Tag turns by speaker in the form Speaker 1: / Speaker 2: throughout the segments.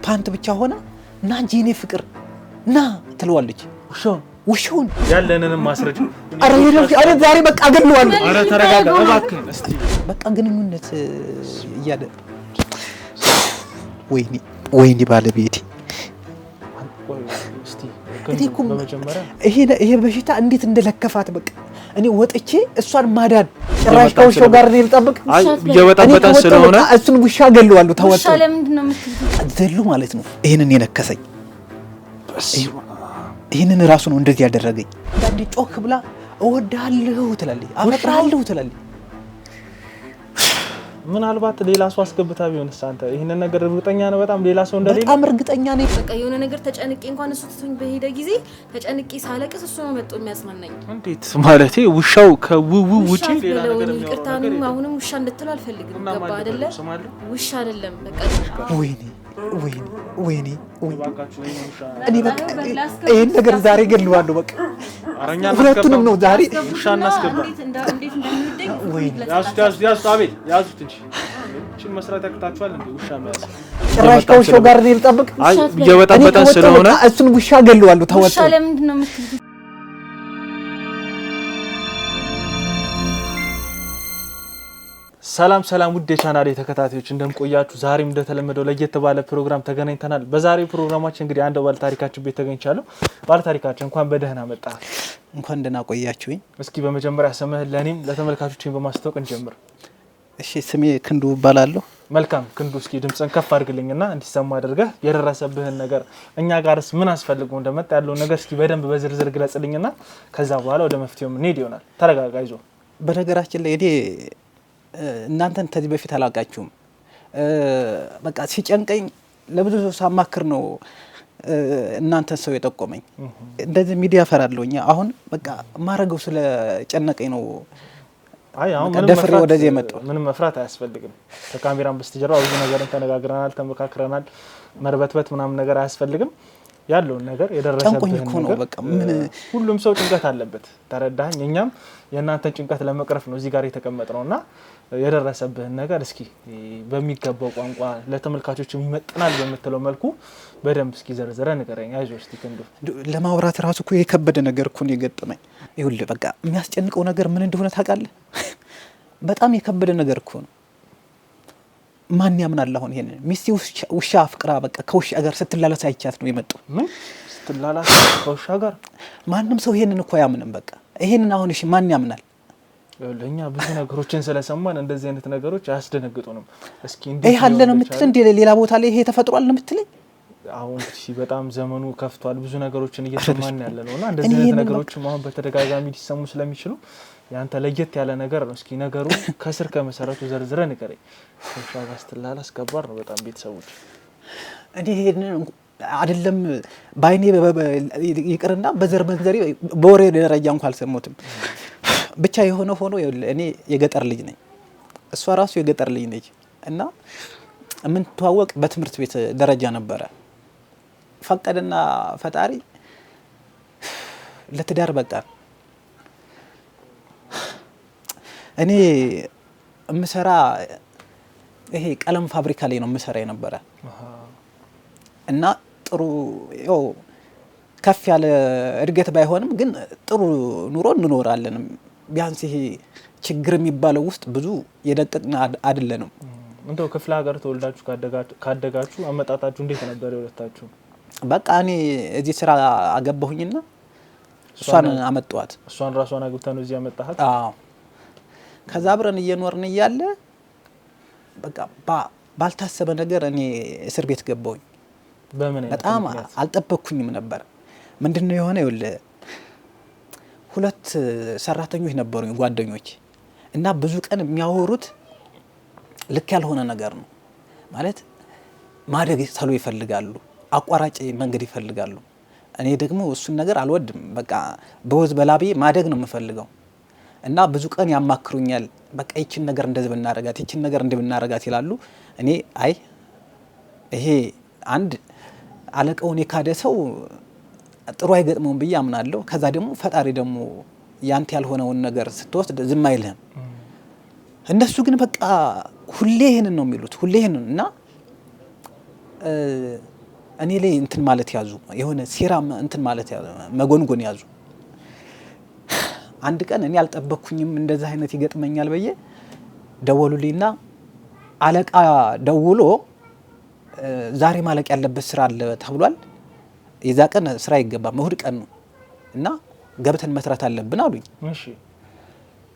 Speaker 1: ፓንት ብቻ ሆና ና እንጂ የኔ ፍቅር ና ትለዋለች። ውሻውን
Speaker 2: ያለንንም ማስረጃ።
Speaker 1: አረ ኧረ ዛሬ በቃ አገለዋለሁ።
Speaker 2: አረ ተረጋጋ እባክህን እስቲ።
Speaker 1: በቃ ግንኙነት እያለ ወይኔ ወይኔ ባለቤቴ።
Speaker 2: እስቲ
Speaker 1: እኔ እኮ
Speaker 2: በመጀመሪያ
Speaker 1: ይሄ በሽታ እንዴት እንደለከፋት በቃ እኔ ወጥቼ እሷን ማዳን ጭራሽ ከውሻው ጋር እኔ ልጠብቅ።
Speaker 2: አይ
Speaker 1: እኔ
Speaker 2: እየበጠበጠን
Speaker 1: ከወጣሁ
Speaker 2: ስለሆነ
Speaker 1: በቃ እሱን ውሻ እገለዋለሁ።
Speaker 3: ውሻ
Speaker 1: ተወጣ
Speaker 3: ለምንድን ነው የምትሉት?
Speaker 1: ዘሎ ማለት ነው። ይሄንን የነከሰኝ ይህንን ራሱ ነው እንደዚህ ያደረገኝ። አንዳንዴ ጮክ ብላ እወድሃለሁ ትላለች፣ አፈቅርሃለሁ ትላለች።
Speaker 2: ምናልባት ሌላ ሰው አስገብታ ቢሆንስ? አንተ ይህንን ነገር እርግጠኛ ነህ? በጣም ሌላ ሰው እንደሌለ
Speaker 1: በጣም እርግጠኛ ነኝ።
Speaker 3: በቃ የሆነ ነገር ተጨንቄ እንኳን እሱ ትቶኝ በሄደ ጊዜ ተጨንቄ ሳለቅስ እሱ ነው መጥቶ የሚያጽናናኝ።
Speaker 2: እንዴት ማለቴ ውሻው ከውው ውጪ
Speaker 3: ውሻ
Speaker 2: ሌላ
Speaker 3: አትበለው።
Speaker 2: ነገር
Speaker 3: እኔ
Speaker 2: የሚያወራው
Speaker 3: ይቅርታ
Speaker 2: ነገር የለም።
Speaker 3: አሁንም ውሻ እንድትለው አልፈልግም።
Speaker 2: እና
Speaker 3: ገባ
Speaker 2: ማን
Speaker 3: አይደለ?
Speaker 2: ልበለው? ስም አለው?
Speaker 3: ውሻ አይደለም በቃ።
Speaker 1: ወይኔ ወይኔ ወይኔ ወይኔ
Speaker 2: እባካችሁ ይሄን ውሻ
Speaker 1: እኔ በቃ ይሄን ነገር ዛሬ እገለዋለሁ። በቃ
Speaker 2: ኧረ እኛ
Speaker 1: ሁለቱንም ነው ዛሬ።
Speaker 2: ውሻ እናስገባ።
Speaker 3: እንዴት እንደሚወደኝ
Speaker 1: ወይኔ
Speaker 2: ያዙት ያዙት ያዙት፣ አቤል ያዙት እንጂ እቺን መስራት ያቅታችኋል እንዴ? ውሻ መያዝ
Speaker 1: ጭራሽ ከውሻው ጋር እኔ ልጠብቅ።
Speaker 2: አይ
Speaker 3: ውሻ አትበለው።
Speaker 1: እኔ
Speaker 2: እየበጠበጠን
Speaker 1: ከወጣሁ
Speaker 2: ስለሆነ
Speaker 1: በቃ እሱን ውሻ እገለዋለሁ።
Speaker 3: ውሻ
Speaker 1: ተወጣ
Speaker 3: ለምንድን ነው የምትሉት?
Speaker 2: ሰላም ሰላም፣ ውድ የቻናሌ ተከታታዮች እንደምቆያችሁ፣ ዛሬም እንደተለመደው ለየት ባለ ፕሮግራም ተገናኝተናል። በዛሬው ፕሮግራማችን እንግዲህ አንድ ባለ ታሪካችን ቤት ተገኝቻለሁ። ባለ ታሪካችን እንኳን በደህና መጣ።
Speaker 1: እንኳን ደህና ቆያችሁኝ።
Speaker 2: እስኪ በመጀመሪያ ስምህን ለእኔም ለተመልካቾችን በማስተዋወቅ እንጀምር።
Speaker 1: እሺ ስሜ ክንዱ እባላለሁ።
Speaker 2: መልካም ክንዱ፣ እስኪ ድምፅን ከፍ አድርግልኝና እንዲሰማ አድርገህ የደረሰብህን ነገር እኛ ጋርስ ምን አስፈልጎ እንደመጣ ያለውን ነገር እስኪ በደንብ በዝርዝር ግለጽልኝና ከዛ በኋላ ወደ መፍትሄው እንሄድ ይሆናል። ተረጋጋ፣ ይዞ
Speaker 1: በነገራችን ላይ እኔ እናንተን ከዚህ በፊት አላውቃችሁም። በቃ ሲጨንቀኝ ለብዙ ሰው ሳማክር ነው እናንተን ሰው የጠቆመኝ። እንደዚህ ሚዲያ እፈራለሁ። እኛ አሁን በቃ ማረገው ስለጨነቀኝ ነው።
Speaker 2: አይ አሁን
Speaker 1: በቃ
Speaker 2: ምንም
Speaker 1: ደፍሬ
Speaker 2: መፍራት
Speaker 1: ወደዚህ የመጣው።
Speaker 2: ምንም መፍራት አያስፈልግም። ከካሜራም በስተጀርባ ብዙ ነገርን ተነጋግረናል፣ ተመካክረናል። መርበትበት ምናምን ነገር አያስፈልግም። ያለውን ነገር
Speaker 1: ጨንቆኝ
Speaker 2: የደረሰብህን
Speaker 1: እኮ ነው
Speaker 2: ነገር
Speaker 1: በቃ ምን
Speaker 2: ሁሉም ሰው ጭንቀት አለበት። ተረዳኸኝ? እኛም የእናንተን ጭንቀት ለመቅረፍ ነው እዚህ ጋር የተቀመጥነው እና የደረሰብህን ነገር እስኪ በሚገባው ቋንቋ ለተመልካቾችም ይመጥናል በምትለው መልኩ በደንብ እስኪ ዘርዝረህ ንገረኝ። አይዞህ እስኪ ክንዱ።
Speaker 1: ለማውራት ራሱ እኮ የከበደ ነገር እኮ ነው የገጠመኝ። ይኸውልህ በቃ የሚያስጨንቀው ነገር ምን እንደሆነ ታውቃለህ? በጣም የከበደ ነገር እኮ ነው። ማን ያምናል አሁን ይሄንን? ሚስቴ ውሻ አፍቅራ በቃ ከውሻ ጋር ስትላላስ አይቻት ነው የመጣው።
Speaker 2: ምን ስትላላስ ከውሻ ጋር?
Speaker 1: ማንም ሰው ይሄንን እኮ አያምንም። በቃ ይሄንን አሁን እሺ ማን ያምናል?
Speaker 2: ይኸውልህ እኛ ብዙ ነገሮችን ስለሰማን እንደዚህ አይነት ነገሮች አያስደነግጡንም። እስኪ እንዴት
Speaker 1: ይሄ አለ
Speaker 2: ሊሆን
Speaker 1: ነው የምትል
Speaker 2: እንደቻለ?
Speaker 1: እንዴ? ሌላ ቦታ ላይ ይሄ ተፈጥሯል ነው የምትለኝ?
Speaker 2: አሁን እንግዲህ በጣም ዘመኑ ከፍቷል። ብዙ ነገሮችን እየሰማን ያለ ነው እና እንደዚህ
Speaker 1: እኔ
Speaker 2: አይነት
Speaker 1: ይሄንን
Speaker 2: ነገሮችም አሁን በተደጋጋሚ ሊሰሙ ስለሚችሉ ያንተ ለየት ያለ ነገር ነው። እስኪ ነገሩ ከስር ከመሰረቱ ዘርዝረህ ንገረኝ። ከውሻ ጋር ስትላላስ ከባድ ነው በጣም ቤተሰቦች።
Speaker 1: እኔ ይሄንን አይደለም በአይኔ ይቅርና በዘር መንዘሬ በወሬ ደረጃ እንኳ አልሰሙትም። ብቻ የሆነ ሆኖ ይኸውልህ እኔ የገጠር ልጅ ነኝ፣ እሷ ራሱ የገጠር ልጅ ነች እና የምንተዋወቅ በትምህርት ቤት ደረጃ ነበረ። ፈቀደና ፈጣሪ ለትዳር በቃ። እኔ የምሰራ ይሄ ቀለም ፋብሪካ ላይ ነው የምሰራ የነበረ እና ጥሩ ያው ከፍ ያለ እድገት ባይሆንም ግን ጥሩ ኑሮ እንኖራለን። ቢያንስ ይሄ ችግር የሚባለው ውስጥ ብዙ የደቀቅን አይደለንም።
Speaker 2: እንደው ክፍለ ሀገር ተወልዳችሁ ካደጋችሁ አመጣጣችሁ እንዴት ነበር የሁለታችሁ?
Speaker 1: በቃ እኔ እዚህ ስራ አገባሁኝና እሷን አመጣኋት።
Speaker 2: እሷን ራሷን አግብታ ነው እዚህ ያመጣሃት?
Speaker 1: አዎ። ከዛ አብረን እየኖርን እያለ በቃ ባልታሰበ ነገር እኔ እስር ቤት ገባሁኝ።
Speaker 2: በምን አይነት
Speaker 1: በጣም
Speaker 2: ምክንያት?
Speaker 1: አልጠበቅኩኝም ነበር። ምንድነው የሆነ? ይኸውልህ ሁለት ሰራተኞች ነበሩኝ ጓደኞች፣ እና ብዙ ቀን የሚያወሩት ልክ ያልሆነ ነገር ነው። ማለት ማደግ ተሎ ይፈልጋሉ፣ አቋራጭ መንገድ ይፈልጋሉ። እኔ ደግሞ እሱን ነገር አልወድም። በቃ በወዝ በላቤ ማደግ ነው የምፈልገው። እና ብዙ ቀን ያማክሩኛል። በቃ ይችን ነገር እንደዚህ ብናረጋት፣ ይችን ነገር እንደዚህ ብናረጋት ይላሉ። እኔ አይ ይሄ አንድ አለቃውን የካደ ሰው ጥሩ አይገጥመውም ብዬ አምናለሁ። ከዛ ደግሞ ፈጣሪ ደግሞ ያንተ ያልሆነውን ነገር ስትወስድ ዝም አይልህም። እነሱ ግን በቃ ሁሌ ይሄንን ነው የሚሉት፣ ሁሌ ይሄንን እና እኔ ላይ እንትን ማለት ያዙ፣ የሆነ ሴራ እንትን ማለት ያዙ፣ መጎንጎን ያዙ። አንድ ቀን እኔ አልጠበቅኩኝም እንደዚህ አይነት ይገጥመኛል ብዬ ደወሉልኝና አለቃ ደውሎ ዛሬ ማለቅ ያለበት ስራ አለ ተብሏል። የዛ ቀን ስራ አይገባም፣ እሁድ ቀን ነው እና ገብተን መስራት አለብን አሉኝ።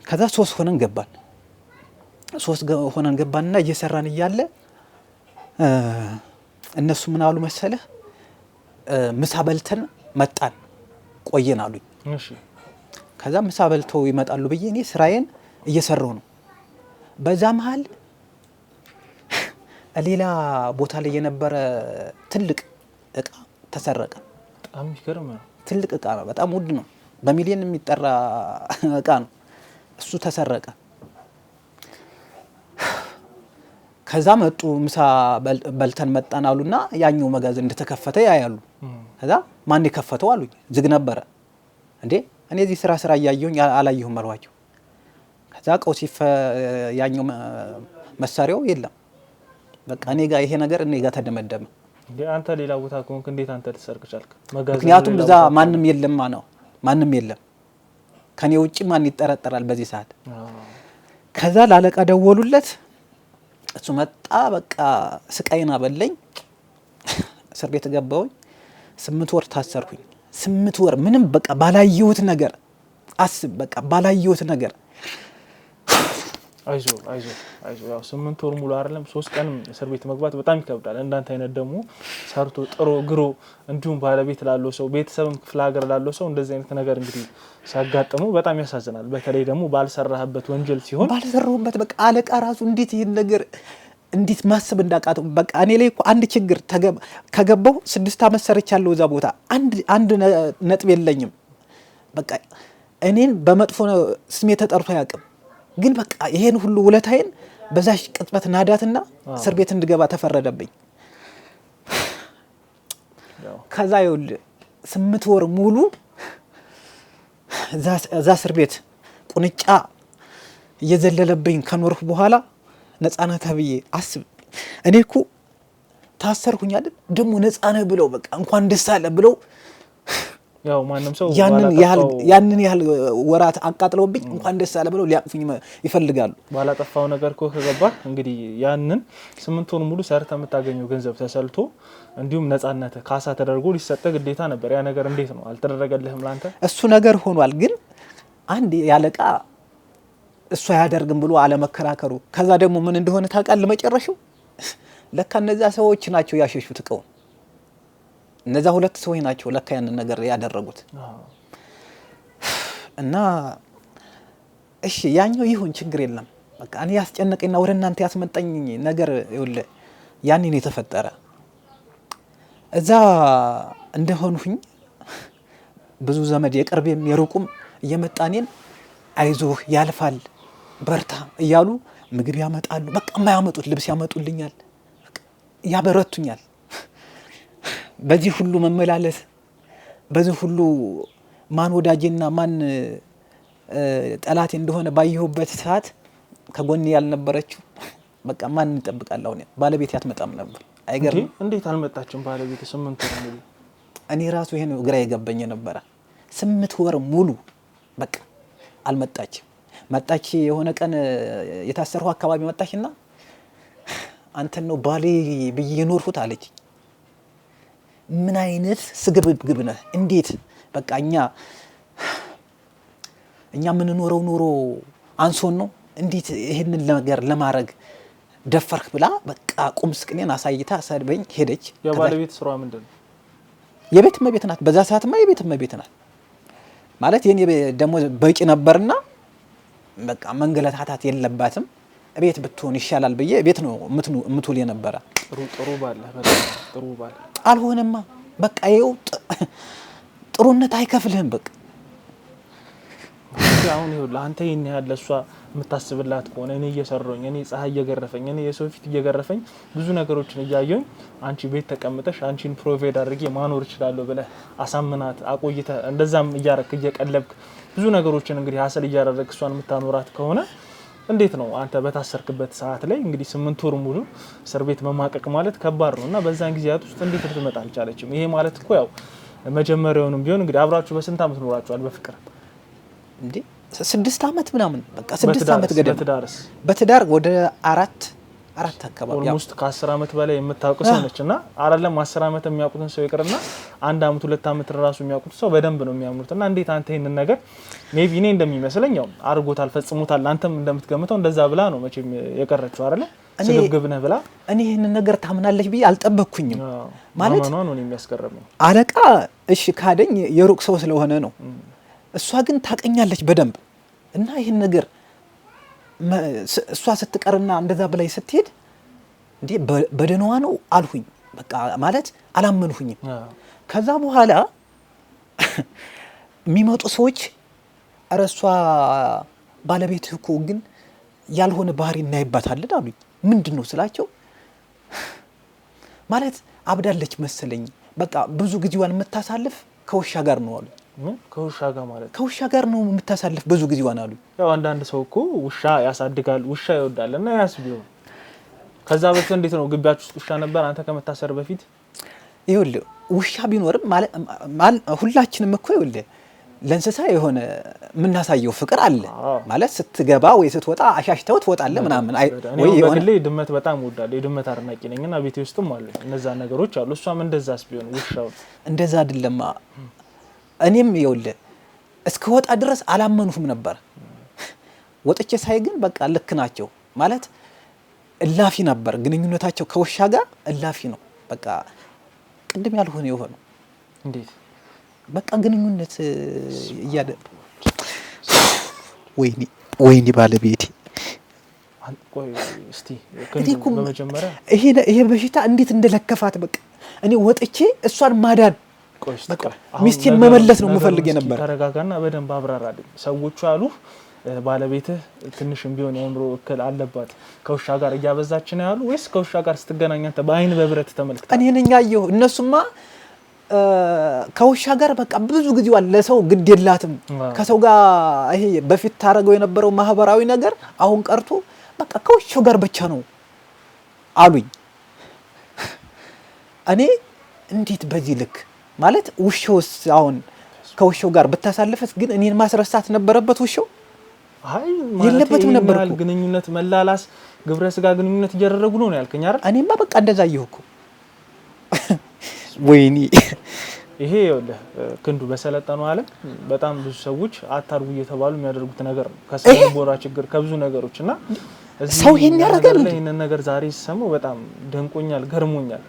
Speaker 1: ከዛ ሶስት ሆነን ገባን። ሶስት ሆነን ገባንና እየሰራን እያለ እነሱ ምን አሉ መሰለህ፣ ምሳ በልተን መጣን ቆየን አሉኝ። ከዛ ምሳ በልተው ይመጣሉ ብዬ እኔ ስራዬን እየሰራሁ ነው። በዛ መሀል ሌላ ቦታ ላይ የነበረ ትልቅ እቃ ተሰረቀ።
Speaker 2: በጣም የሚገርም ነው።
Speaker 1: ትልቅ እቃ ነው፣ በጣም ውድ ነው፣ በሚሊዮን የሚጠራ እቃ ነው። እሱ ተሰረቀ። ከዛ መጡ፣ ምሳ በልተን መጣን አሉና ያኛው መጋዘን እንደተከፈተ ያያሉ። ከዛ ማን የከፈተው አሉኝ። ዝግ ነበረ። እንዴ እኔ እዚህ ስራ ስራ እያየሁኝ አላየሁም አልኋቸው። ከዛ እቃው ያኛው መሳሪያው የለም። በቃ እኔ ጋር ይሄ ነገር እኔ ጋር ተደመደመ።
Speaker 2: እንዴ አንተ ሌላ ቦታ ከሆንክ እንዴት አንተ ልትሰርቅ ቻልክ?
Speaker 1: ምክንያቱም እዛ ማንም የለማ ነው፣ ማንም የለም ከኔ ውጭ ማን ይጠረጠራል በዚህ ሰዓት? ከዛ ላለቃ ደወሉለት። እሱ መጣ። በቃ ስቃይን አበለኝ። እስር ቤት ገባሁኝ። 8 ወር ታሰርኩኝ። 8 ወር ምንም በቃ ባላየሁት ነገር አስብ፣ በቃ ባላየሁት ነገር።
Speaker 2: አይዞ አይዞ አይዞ። ያው 8 ወር ሙሉ አይደለም 3 ቀንም እስር ቤት መግባት በጣም ይከብዳል። እንዳንተ አይነት ደግሞ ሰርቶ ጥሮ ግሮ እንዲሁም ባለቤት ላለው ሰው ቤተሰብም ክፍለ ሀገር ላለው ሰው እንደዚህ አይነት ነገር እንግዲህ ሲያጋጥመው በጣም ያሳዝናል። በተለይ ደግሞ ባልሰራህበት ወንጀል ሲሆን
Speaker 1: ባልሰራሁበት በቃ አለቃ ራሱ እንዴት ይህን ነገር እንዴት ማሰብ እንዳቃተው በቃ እኔ ላይ እኮ አንድ ችግር ከገባሁ 6 ዓመት ሰርቻለሁ እዛ ቦታ አንድ ነጥብ የለኝም። በቃ እኔን በመጥፎ ስሜ ተጠርቶ አያውቅም። ግን በቃ ይሄን ሁሉ ውለታዬን በዛሽ ቅጽበት ናዳትና እስር ቤት እንድገባ ተፈረደብኝ። ከዛ ይኸውልህ 8 ወር ሙሉ እዛ እስር ቤት ቁንጫ እየዘለለብኝ ከኖርኩ በኋላ ነፃ ነህ ተብዬ አስብ። እኔ እኮ ታሰርኩኝ አይደል ደግሞ ነፃ ነህ ብለው በቃ እንኳን ደስ አለ ብለው
Speaker 2: ያው ማንም ሰው
Speaker 1: ያንን ያህል ወራት አቃጥለውብኝ እንኳን ደስ አለ ብለው ሊያቅፉኝ ይፈልጋሉ።
Speaker 2: ባላጠፋው ነገር እኮ ከገባህ እንግዲህ ያንን 8 ወር ሙሉ ሰርተህ የምታገኘው ገንዘብ ተሰልቶ እንዲሁም ነፃነት ካሳ ተደርጎ ሊሰጥህ ግዴታ ነበር። ያ ነገር እንዴት ነው አልተደረገልህም ላንተ?
Speaker 1: እሱ ነገር ሆኗል። ግን አንድ ያለቃ እሱ አያደርግም ብሎ አለመከራከሩ፣ ከዛ ደግሞ ምን እንደሆነ ታውቃለህ? መጨረሻው ለካ እነዛ ሰዎች ናቸው ያሸሹት እቃውን። እነዛ 2 ሰዎች ናቸው ለካ ያንን ነገር ያደረጉት። እና እሺ ያኛው ይሁን ችግር የለም። በቃ እኔ ያስጨነቀኝና ወደ እናንተ ያስመጣኝ ነገር ይኸውልህ ያኔ ነው የተፈጠረ። እዛ እንደሆንሁኝ ብዙ ዘመድ የቅርቤም የሩቁም እየመጣ እኔን አይዞህ ያልፋል በርታ እያሉ ምግብ ያመጣሉ። በቃ የማያመጡት ልብስ ያመጡልኛል፣ ያበረቱኛል። በዚህ ሁሉ መመላለስ በዚህ ሁሉ ማን ወዳጄና ማን ጠላቴ እንደሆነ ባየሁበት ሰዓት ከጎኔ ያልነበረችው በቃ ማን እንጠብቃለን? አሁን ባለቤቴ አትመጣም ነበር። አይገርምም?
Speaker 2: እንዴት አልመጣችም ባለቤቴ? 8 ወር ሙሉ
Speaker 1: እኔ ራሱ ይሄን ግራ የገባኝ ነበረ። 8 ወር ሙሉ በቃ አልመጣችም። መጣች የሆነ ቀን የታሰርሁ አካባቢ መጣችና አንተን ነው ባሌ ብዬ የኖርሁት አለች። ምን አይነት ስግብግብ ነህ? እንዴት በቃ እኛ የምንኖረው ኑሮ አንሶን ነው እንዴት ይሄንን ነገር ለማድረግ ደፈርክ ብላ በቃ ቁም ስቅሌን አሳይታ ሰድበኝ ሄደች።
Speaker 2: የባለቤት ስራዋ ምንድን ነው?
Speaker 1: የቤት እመቤት ናት። በዛ ሰዓትማ የቤት እመቤት ናት ማለት የኔ ደሞዝ በቂ ነበርና በቃ መንገላታት የለባትም ቤት ብትሆን ይሻላል ብዬ ቤት ነው የምትውል የነበረ።
Speaker 2: ጥሩ ጥሩ ባል በጣም ጥሩ ባል
Speaker 1: አልሆነማ። በቃ ይኸው ጥሩነት አይከፍልህም። በቃ
Speaker 2: አሁን ይኸውልህ አንተ ይሄን ያህል ለእሷ የምታስብላት ከሆነ እኔ እየሰራሁኝ፣ እኔ ፀሐይ እየገረፈኝ፣ እኔ የሰው ፊት እየገረፈኝ ብዙ ነገሮችን እያየሁኝ አንቺ ቤት ተቀምጠሽ አንቺን provide አድርጌ ማኖር እችላለሁ ብለህ አሳምናት አቆይተህ እንደዛም እያረክ እየቀለብክ ብዙ ነገሮችን እንግዲህ hustle እያደረግክ እሷን የምታኖራት ከሆነ እንዴት ነው አንተ በታሰርክበት ሰዓት ላይ እንግዲህ 8 ወር ሙሉ እስር ቤት መማቀቅ ማለት ከባድ ነው እና በዛን ጊዜያት ውስጥ እንዴት ልትመጣ አልቻለችም? ይሄ ማለት እኮ ያው መጀመሪያውንም ቢሆን እንግዲህ አብራችሁ በስንት ዓመት ኖራችኋል በፍቅር?
Speaker 1: እንዴ 6 ዓመት ምናምን፣ በቃ 6 ዓመት ገደማ።
Speaker 2: በትዳርስ?
Speaker 1: በትዳር ወደ አራት አካባቢ ያው።
Speaker 2: Almost ከ10 ዓመት በላይ የምታውቅ ሰው ነች እና አይደለም 10 ዓመት የሚያውቁትን ሰው ይቅርና አንድ አመት 2 አመት ራሱ የሚያውቁት ሰው በደንብ ነው የሚያምኑት። እና እንዴት አንተ ይህንን ነገር maybe እኔ እንደሚመስለኝ ያው አድርጎታል፣ ፈጽሞታል፣ አንተም እንደምትገምተው እንደዛ ብላ ነው መቼም የቀረችው አይደለ? ስግብግብ ነህ ብላ።
Speaker 1: እኔ ይህንን ነገር ታምናለች ብዬ አልጠበቅኩኝም። ማለት
Speaker 2: ማመኗ ነው የሚያስገርመኝ።
Speaker 1: አለቃ እሺ ካደኝ የሩቅ ሰው ስለሆነ ነው። እሷ ግን ታቀኛለች በደንብ እና ይህን ነገር እሷ ስትቀርና እንደዛ ብላይ ስትሄድ እንዴ በደህናዋ ነው አልሁኝ። በቃ ማለት አላመንሁኝም። ከዛ በኋላ የሚመጡ ሰዎች ኧረ እሷ ባለቤትህ እኮ ግን ያልሆነ ባህሪ እናይባታለን አሉኝ። ምንድን ነው ስላቸው ማለት አብዳለች መሰለኝ፣ በቃ ብዙ ጊዜዋን የምታሳልፍ ከውሻ ጋር ነው አሉኝ።
Speaker 2: ምን ከውሻ ጋር ማለት?
Speaker 1: ከውሻ ጋር ነው የምታሳልፍ ብዙ ጊዜዋን አሉኝ።
Speaker 2: ያው አንዳንድ ሰው እኮ ውሻ ያሳድጋል፣ ውሻ ይወዳል እና ያስ ቢሆን ከዛ በፊት እንዴት ነው፣ ግቢያችሁ ውስጥ ውሻ ነበር አንተ ከመታሰር በፊት?
Speaker 1: ይኸውልህ ውሻ ቢኖርም ሁላችንም እኮ ይኸውልህ ለእንስሳ የሆነ የምናሳየው ፍቅር አለ። ማለት ስትገባ ወይ ስትወጣ አሻሽተው ትወጣለህ ምናምን
Speaker 2: ወይ በግሌ ድመት በጣም እወዳለሁ። የድመት አድናቂ ነኝ እና ቤቴ ውስጥም አሉ እነዛ ነገሮች አሉ። እሷም እንደዛስ ቢሆን ውሻው
Speaker 1: እንደዛ አይደለማ። እኔም ይኸውልህ እስከወጣ ድረስ አላመንሁም ነበር። ወጥቼ ሳይ ግን በቃ ልክ ናቸው። ማለት እላፊ ነበር ግንኙነታቸው ከውሻ ጋር እላፊ ነው። በቃ ቅድም ያልሆነ የሆነው
Speaker 2: እንዴት?
Speaker 1: በቃ ግንኙነት እያለ ወይኔ ወይኔ ባለቤቴ።
Speaker 2: ቆይ እስቲ በመጀመሪያ
Speaker 1: ይሄ በሽታ እንዴት እንደለከፋት በቃ እኔ ወጥቼ እሷን ማዳን፣ ሚስቴን መመለስ ነው የምፈልግ የነበር።
Speaker 2: ተረጋጋና በደንብ አብራራልኝ። ሰዎቹ አሉ ባለቤትህ ትንሽም ቢሆን የአእምሮ እክል አለባት፣ ከውሻ ጋር እያበዛች ነው ያሉ ወይስ ከውሻ ጋር ስትገናኝ አንተ በአይን በብረት ተመልክተህ?
Speaker 1: እኔ ነኝ ያየሁ። እነሱማ ከውሻ ጋር በቃ ብዙ ጊዜዋን ለሰው ግድ የላትም። ከሰው ጋር ይሄ በፊት ታደርገው የነበረው ማህበራዊ ነገር አሁን ቀርቶ በቃ ከውሻው ጋር ብቻ ነው አሉኝ። እኔ እንዴት በዚህ ልክ ማለት ውሻውስ አሁን ከውሻው ጋር ብታሳልፈስ ግን እኔን ማስረሳት ነበረበት ውሻው?
Speaker 2: አይ
Speaker 1: የለበትም ነበር እኮ።
Speaker 2: ግንኙነት መላላስ፣ ግብረ ስጋ ግንኙነት እያደረጉ ነው ነው ያልከኝ አይደል?
Speaker 1: እኔማ በቃ እንደዛ አየሁ እኮ፣ ወይኔ።
Speaker 2: ይሄ ይኸውልህ ክንዱ፣ በሰለጠነው ዓለም በጣም ብዙ ሰዎች አታርጉ እየተባሉ የሚያደርጉት ነገር ነው። ከስነ ልቦና ችግር፣ ከብዙ ነገሮች እና
Speaker 1: ሰው ይሄን ያደርጋል።
Speaker 2: ይሄንን ነገር ዛሬ ስሰማው በጣም ደንቆኛል፣ ገርሞኛል።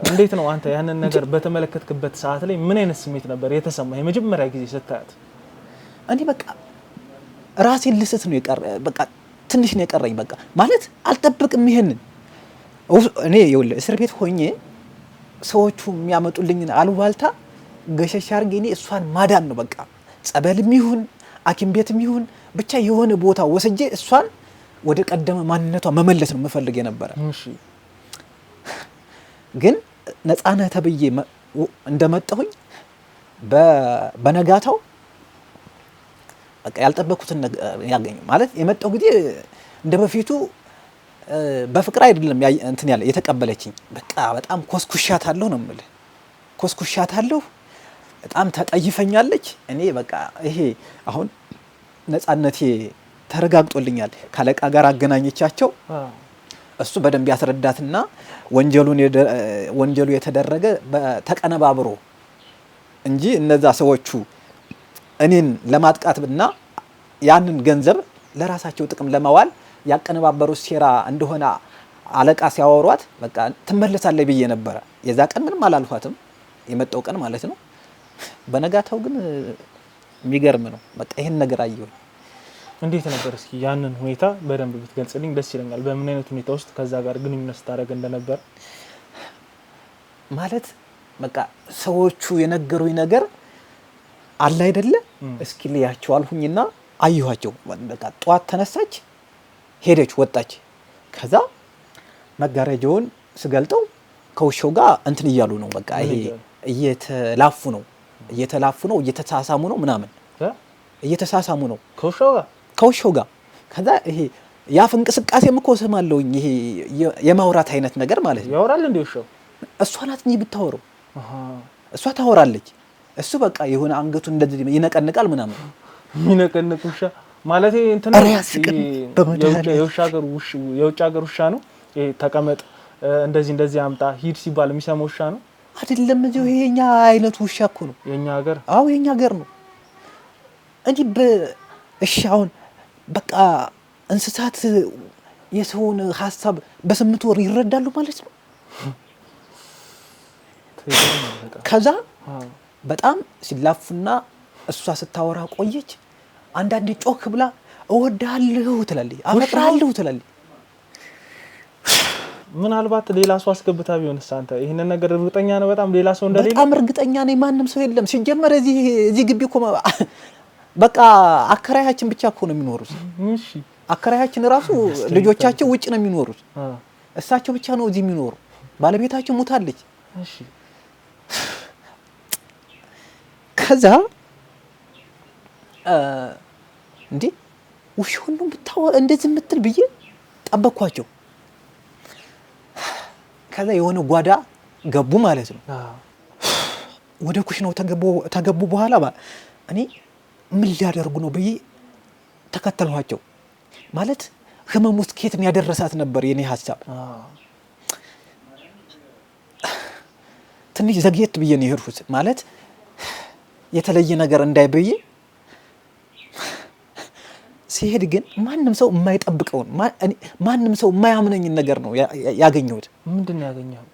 Speaker 2: እንዴት ነው አንተ ያንን ነገር በተመለከትክበት ሰዓት ላይ ምን አይነት ስሜት ነበር የተሰማ የመጀመሪያ ጊዜ ስታያት?
Speaker 1: እኔ በቃ ራሴን ልስት ነው የቀረ፣ በቃ ትንሽ ነው የቀረኝ። በቃ ማለት አልጠብቅም ይሄንን። እኔ ይኸውልህ እስር ቤት ሆኜ ሰዎቹ የሚያመጡልኝን አሉባልታ ገሸሽ አድርጌ እኔ እሷን ማዳን ነው፣ በቃ ጸበልም ይሁን ሐኪም ቤትም ይሁን ብቻ የሆነ ቦታ ወስጄ እሷን ወደ ቀደመ ማንነቷ መመለስ ነው የምፈልግ የነበረ። ግን ነፃ ነህ ተብዬ እንደመጣሁኝ በነጋታው በቃ ያልጠበኩትን ነገር ያገኘ ማለት የመጣው ጊዜ እንደ በፊቱ በፍቅር አይደለም እንትን ያለ የተቀበለችኝ። በቃ በጣም ኮስኩሻታለሁ ነው የምልህ፣ ኮስኩሻታለሁ። በጣም ተጠይፈኛለች። እኔ በቃ ይሄ አሁን ነፃነቴ ተረጋግጦልኛል። ካለቃ ጋር አገናኘቻቸው። እሱ በደንብ ያስረዳትና ወንጀሉ የተደረገ ተቀነባብሮ እንጂ እነዛ ሰዎቹ እኔን ለማጥቃትና ያንን ገንዘብ ለራሳቸው ጥቅም ለማዋል ያቀነባበሩት ሴራ እንደሆነ አለቃ ሲያወሯት በቃ ትመለሳለች ብዬ ነበረ። የዛ ቀን ምንም አላልኳትም፣ የመጣው ቀን ማለት ነው። በነጋታው ግን የሚገርም ነው። በቃ ይህን ነገር አየሁኝ።
Speaker 2: እንዴት ነበር? እስኪ ያንን ሁኔታ በደንብ ብትገልጽልኝ ደስ ይለኛል። በምን አይነት ሁኔታ ውስጥ ከዛ ጋር ግንኙነት ስታደርግ እንደነበር?
Speaker 1: ማለት በቃ ሰዎቹ የነገሩኝ ነገር አለ አይደለ? እስኪ ልያቸው አልሁኝና አየኋቸው። በቃ ጠዋት ተነሳች፣ ሄደች፣ ወጣች። ከዛ መጋረጃውን ስገልጠው ከውሻው ጋር እንትን እያሉ ነው። በቃ ይሄ እየተላፉ ነው፣ እየተላፉ ነው፣ እየተሳሳሙ ነው ምናምን፣ እየተሳሳሙ ነው
Speaker 2: ከውሻው ጋር።
Speaker 1: ከውሻው ጋር። ከዛ ይሄ የአፍ እንቅስቃሴም እኮ እሰማለሁኝ። ይሄ የማውራት አይነት ነገር ማለት ነው።
Speaker 2: ያወራል እንዴ ውሻው?
Speaker 1: እሷ ናት እንጂ የምታወራው፣ እሷ ታወራለች። እሱ በቃ የሆነ አንገቱ እንደዚህ ይነቀንቃል ምናምን።
Speaker 2: የሚነቀንቅ ውሻ ማለት እንትን የውጭ ሀገር ውሻ ነው። ይሄ ተቀመጥ፣ እንደዚህ እንደዚህ አምጣ፣ ሂድ ሲባል የሚሰማው ውሻ ነው
Speaker 1: አይደለም። እዚሁ ይሄ የኛ አይነቱ ውሻ እኮ ነው።
Speaker 2: የኛ ሀገር።
Speaker 1: አዎ የኛ ሀገር ነው እንጂ። እሺ አሁን በቃ እንስሳት የሰውን ሀሳብ በ8 ወር ይረዳሉ ማለት ነው። ከዛ በጣም ሲላፉና እሷ ስታወራ ቆየች። አንዳንዴ ጮክ ብላ እወድሃለሁ ትላለች፣ አፈቅርሃለሁ ትላለች።
Speaker 2: ምናልባት ሌላ ሰው አስገብታ ቢሆንስ? አንተ ይህንን ነገር እርግጠኛ ነህ? በጣም ሌላ ሰው እንደሌለ
Speaker 1: በጣም እርግጠኛ ነኝ። ማንም ሰው የለም። ሲጀመር እዚህ ግቢ እኮ በቃ አከራያችን ብቻ እኮ ነው የሚኖሩት።
Speaker 2: እሺ
Speaker 1: አከራያችን ራሱ ልጆቻቸው ውጭ ነው የሚኖሩት። እሳቸው ብቻ ነው እዚህ የሚኖሩ። ባለቤታቸው ሞታለች።
Speaker 2: እሺ
Speaker 1: ከዛ እንዴ ውሻውን ነው እንደዚህ የምትል ብዬ ጠበኳቸው። ከዛ የሆነ ጓዳ ገቡ ማለት ነው። ወደ ኩሽናው ተገቡ በኋላ እኔ ምን ሊያደርጉ ነው ብዬ ተከተልኋቸው። ማለት ህመም ውስጥ ከየት ያደረሳት ነበር የኔ ሀሳብ። ትንሽ ዘግየት ብዬ ነው የሄድኩት። ማለት የተለየ ነገር እንዳይ ብዬ ሲሄድ ግን ማንም ሰው የማይጠብቀውን ማንም ሰው የማያምነኝን ነገር ነው ያገኘሁት።
Speaker 2: ምንድን ነው ያገኘኸው?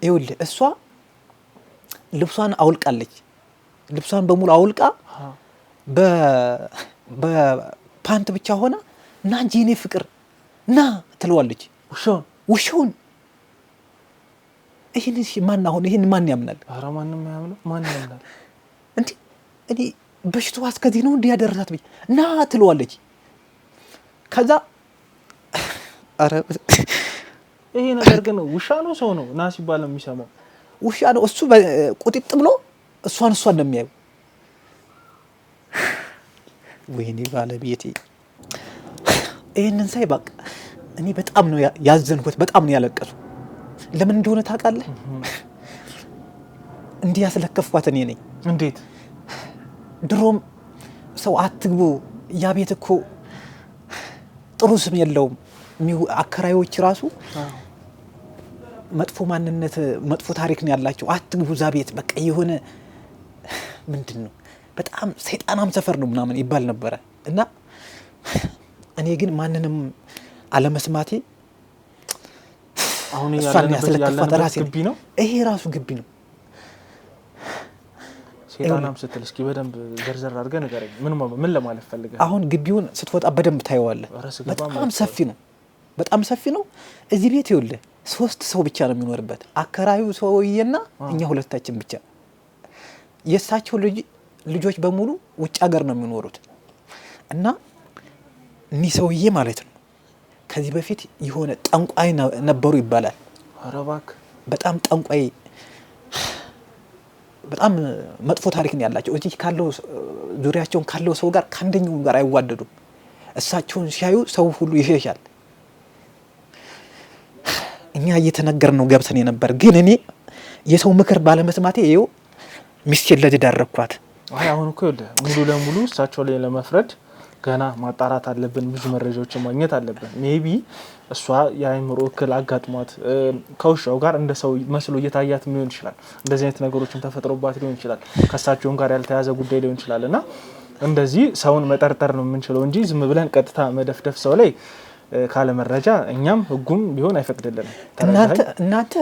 Speaker 1: ይኸውልህ እሷ ልብሷን አውልቃለች። ልብሷን በሙሉ አውልቃ በፓንት ብቻ ሆና ና እንጂ የኔ ፍቅር ና ትለዋለች።
Speaker 2: ውሻውን
Speaker 1: ውሻውን። ይህን ማን አሁን ይህን ማን ያምናል?
Speaker 2: ኧረ ማንም አያምነው። ማን ያምናል?
Speaker 1: እንዴ እኔ በሽታዋ እስከዚህ ነው እንዲህ ያደረሳት ብዬ ና ትለዋለች። ከዛ ኧረ
Speaker 2: ይሄ ነገር ግን ውሻ ነው ሰው ነው ና ሲባል ነው የሚሰማው?
Speaker 1: ውሻ ነው እሱ። ቁጢጥ ብሎ እሷን እሷን ነው የሚያዩ። ወይኔ ባለቤቴ ይህንን ሳይ በቃ እኔ በጣም ነው ያዘንኩት፣ በጣም ነው ያለቀሱ። ለምን እንደሆነ ታውቃለህ? እንዲህ ያስለከፍኳት እኔ ነኝ።
Speaker 2: እንዴት?
Speaker 1: ድሮም ሰው አትግቡ፣ ያ ቤት እኮ ጥሩ ስም የለውም። አከራዮች ራሱ መጥፎ ማንነት፣ መጥፎ ታሪክ ነው ያላቸው። አትግቡ እዛ ቤት በቃ የሆነ ምንድን ነው በጣም ሰይጣናም ሰፈር ነው ምናምን ይባል ነበረ። እና እኔ ግን ማንንም አለመስማቴ
Speaker 2: አሁን
Speaker 1: እሷን ያስለከፍኳት ራሴ
Speaker 2: ግቢ ነው።
Speaker 1: ይሄ ራሱ ግቢ ነው።
Speaker 2: ሰይጣናም ስትል እስኪ በደንብ ዘርዘር አድርገህ ንገረኝ። ምን ለማለት ፈልገህ?
Speaker 1: አሁን ግቢውን ስትወጣ በደንብ ታየዋለህ። በጣም ሰፊ ነው። በጣም ሰፊ ነው። እዚህ ቤት ይኸውልህ 3 ሰው ብቻ ነው የሚኖርበት። አከራዩ ሰውዬና እኛ ሁለታችን ብቻ። የእሳቸው ልጆች በሙሉ ውጭ ሀገር ነው የሚኖሩት። እና እኒህ ሰውዬ ማለት ነው ከዚህ በፊት የሆነ ጠንቋይ ነበሩ ይባላል።
Speaker 2: ኧረ እባክህ።
Speaker 1: በጣም ጠንቋይ፣ በጣም መጥፎ ታሪክ ነው ያላቸው። እዚህ ካለው ዙሪያቸውን ካለው ሰው ጋር ከአንደኛው ጋር አይዋደዱም። እሳቸውን ሲያዩ ሰው ሁሉ ይሸሻል። እኛ እየተነገርን ነው ገብተን የነበር፣ ግን እኔ የሰው ምክር ባለመስማቴ ይኸው ሚስቴን ለዚህ ዳረግኳት።
Speaker 2: አይ አሁን እኮ ይኸውልህ ሙሉ ለሙሉ እሳቸው ላይ ለመፍረድ ገና ማጣራት አለብን፣ ብዙ መረጃዎችን ማግኘት አለብን። maybe እሷ የአእምሮ እክል አጋጥሟት ከውሻው ጋር እንደ ሰው መስሎ እየታያት ሊሆን ይችላል። እንደዚህ አይነት ነገሮችን ተፈጥሮባት ሊሆን ይችላል። ከእሳቸውም ጋር ያልተያዘ ጉዳይ ሊሆን ይችላል። እና እንደዚህ ሰውን መጠርጠር ነው የምንችለው እንጂ ዝም ብለን ቀጥታ መደፍደፍ ሰው ላይ ካለ መረጃ እኛም ህጉም ቢሆን አይፈቅድልንም።
Speaker 1: እናንተ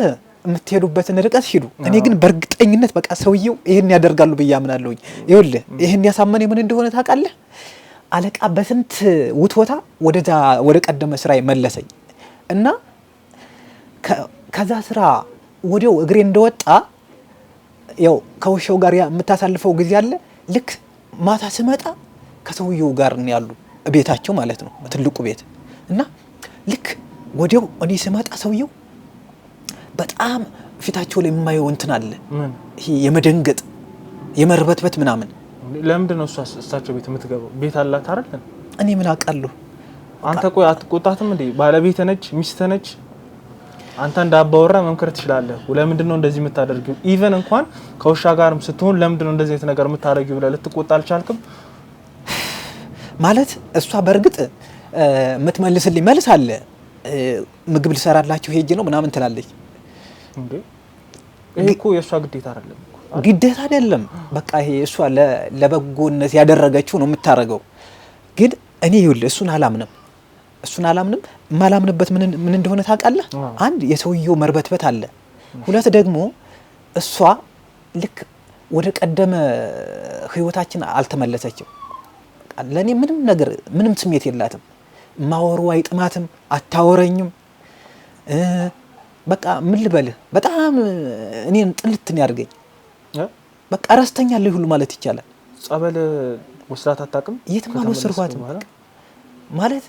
Speaker 1: የምትሄዱበትን ርቀት ሂዱ። እኔ ግን በእርግጠኝነት በቃ ሰውየው ይሄን ያደርጋሉ ብዬ አምናለሁኝ። ይኸውልህ ይሄን ያሳመነኝ ምን እንደሆነ ታውቃለህ? አለቃ በስንት ውትወታ ወደዛ ወደ ቀደመ ስራ መለሰኝ እና ከዛ ስራ ወዲያው እግሬ እንደወጣ ያው ከውሻው ጋር የምታሳልፈው ጊዜ አለ። ልክ ማታ ስመጣ ከሰውየው ጋር ነው ያሉ ቤታቸው ማለት ነው፣ ትልቁ ቤት። እና ልክ ወዲያው እኔ ስመጣ ሰውየው በጣም ፊታቸው ላይ የማየው እንትን አለ፣ ይሄ የመደንገጥ የመርበትበት ምናምን።
Speaker 2: ለምንድን ነው እሷ እሳቸው ቤት የምትገባው? ቤት አላት አይደል?
Speaker 1: እኔ ምን አውቃለሁ?
Speaker 2: አንተ ቆይ አትቆጣትም እንዴ? ባለቤትህ ነች፣ ሚስትህ ነች። አንተ እንደ አባወራ መምከር ትችላለህ። ለምንድን ነው እንደዚህ የምታደርጊው? Even እንኳን ከውሻ ጋርም ስትሆን ለምንድን ነው እንደዚህ አይነት ነገር የምታደርጊው ብለህ ልትቆጣ አልቻልክም?
Speaker 1: ማለት እሷ በእርግጥ የምትመልስልኝ መልስ አለ። ምግብ ልሰራላችሁ ሄጄ ነው ምናምን ትላለች።
Speaker 2: እንዴ ይሄ እኮ የእሷ ግዴታ አይደለም እኮ።
Speaker 1: ግዴታ አይደለም። በቃ ይሄ እሷ ለበጎነት ያደረገችው ነው የምታደርገው። ግን እኔ ይኸውልህ እሱን አላምንም፣ እሱን አላምንም። የማላምንበት ምን እንደሆነ ታውቃለህ? አንድ የሰውየው መርበትበት አለ፣ ሁለት ደግሞ እሷ ልክ ወደ ቀደመ ህይወታችን አልተመለሰችም። ለእኔ ምንም ነገር ምንም ስሜት የላትም። ማወሩ አይጥማትም፣ አታወረኝም። በቃ ምን ልበልህ፣ በጣም እኔን ጥልትን ያድርገኝ። በቃ ረስተኛለሁ ሁሉ ማለት ይቻላል።
Speaker 2: ጸበል ወስዳት አታውቅም?
Speaker 1: የትም አልወሰድኳትም። ማለት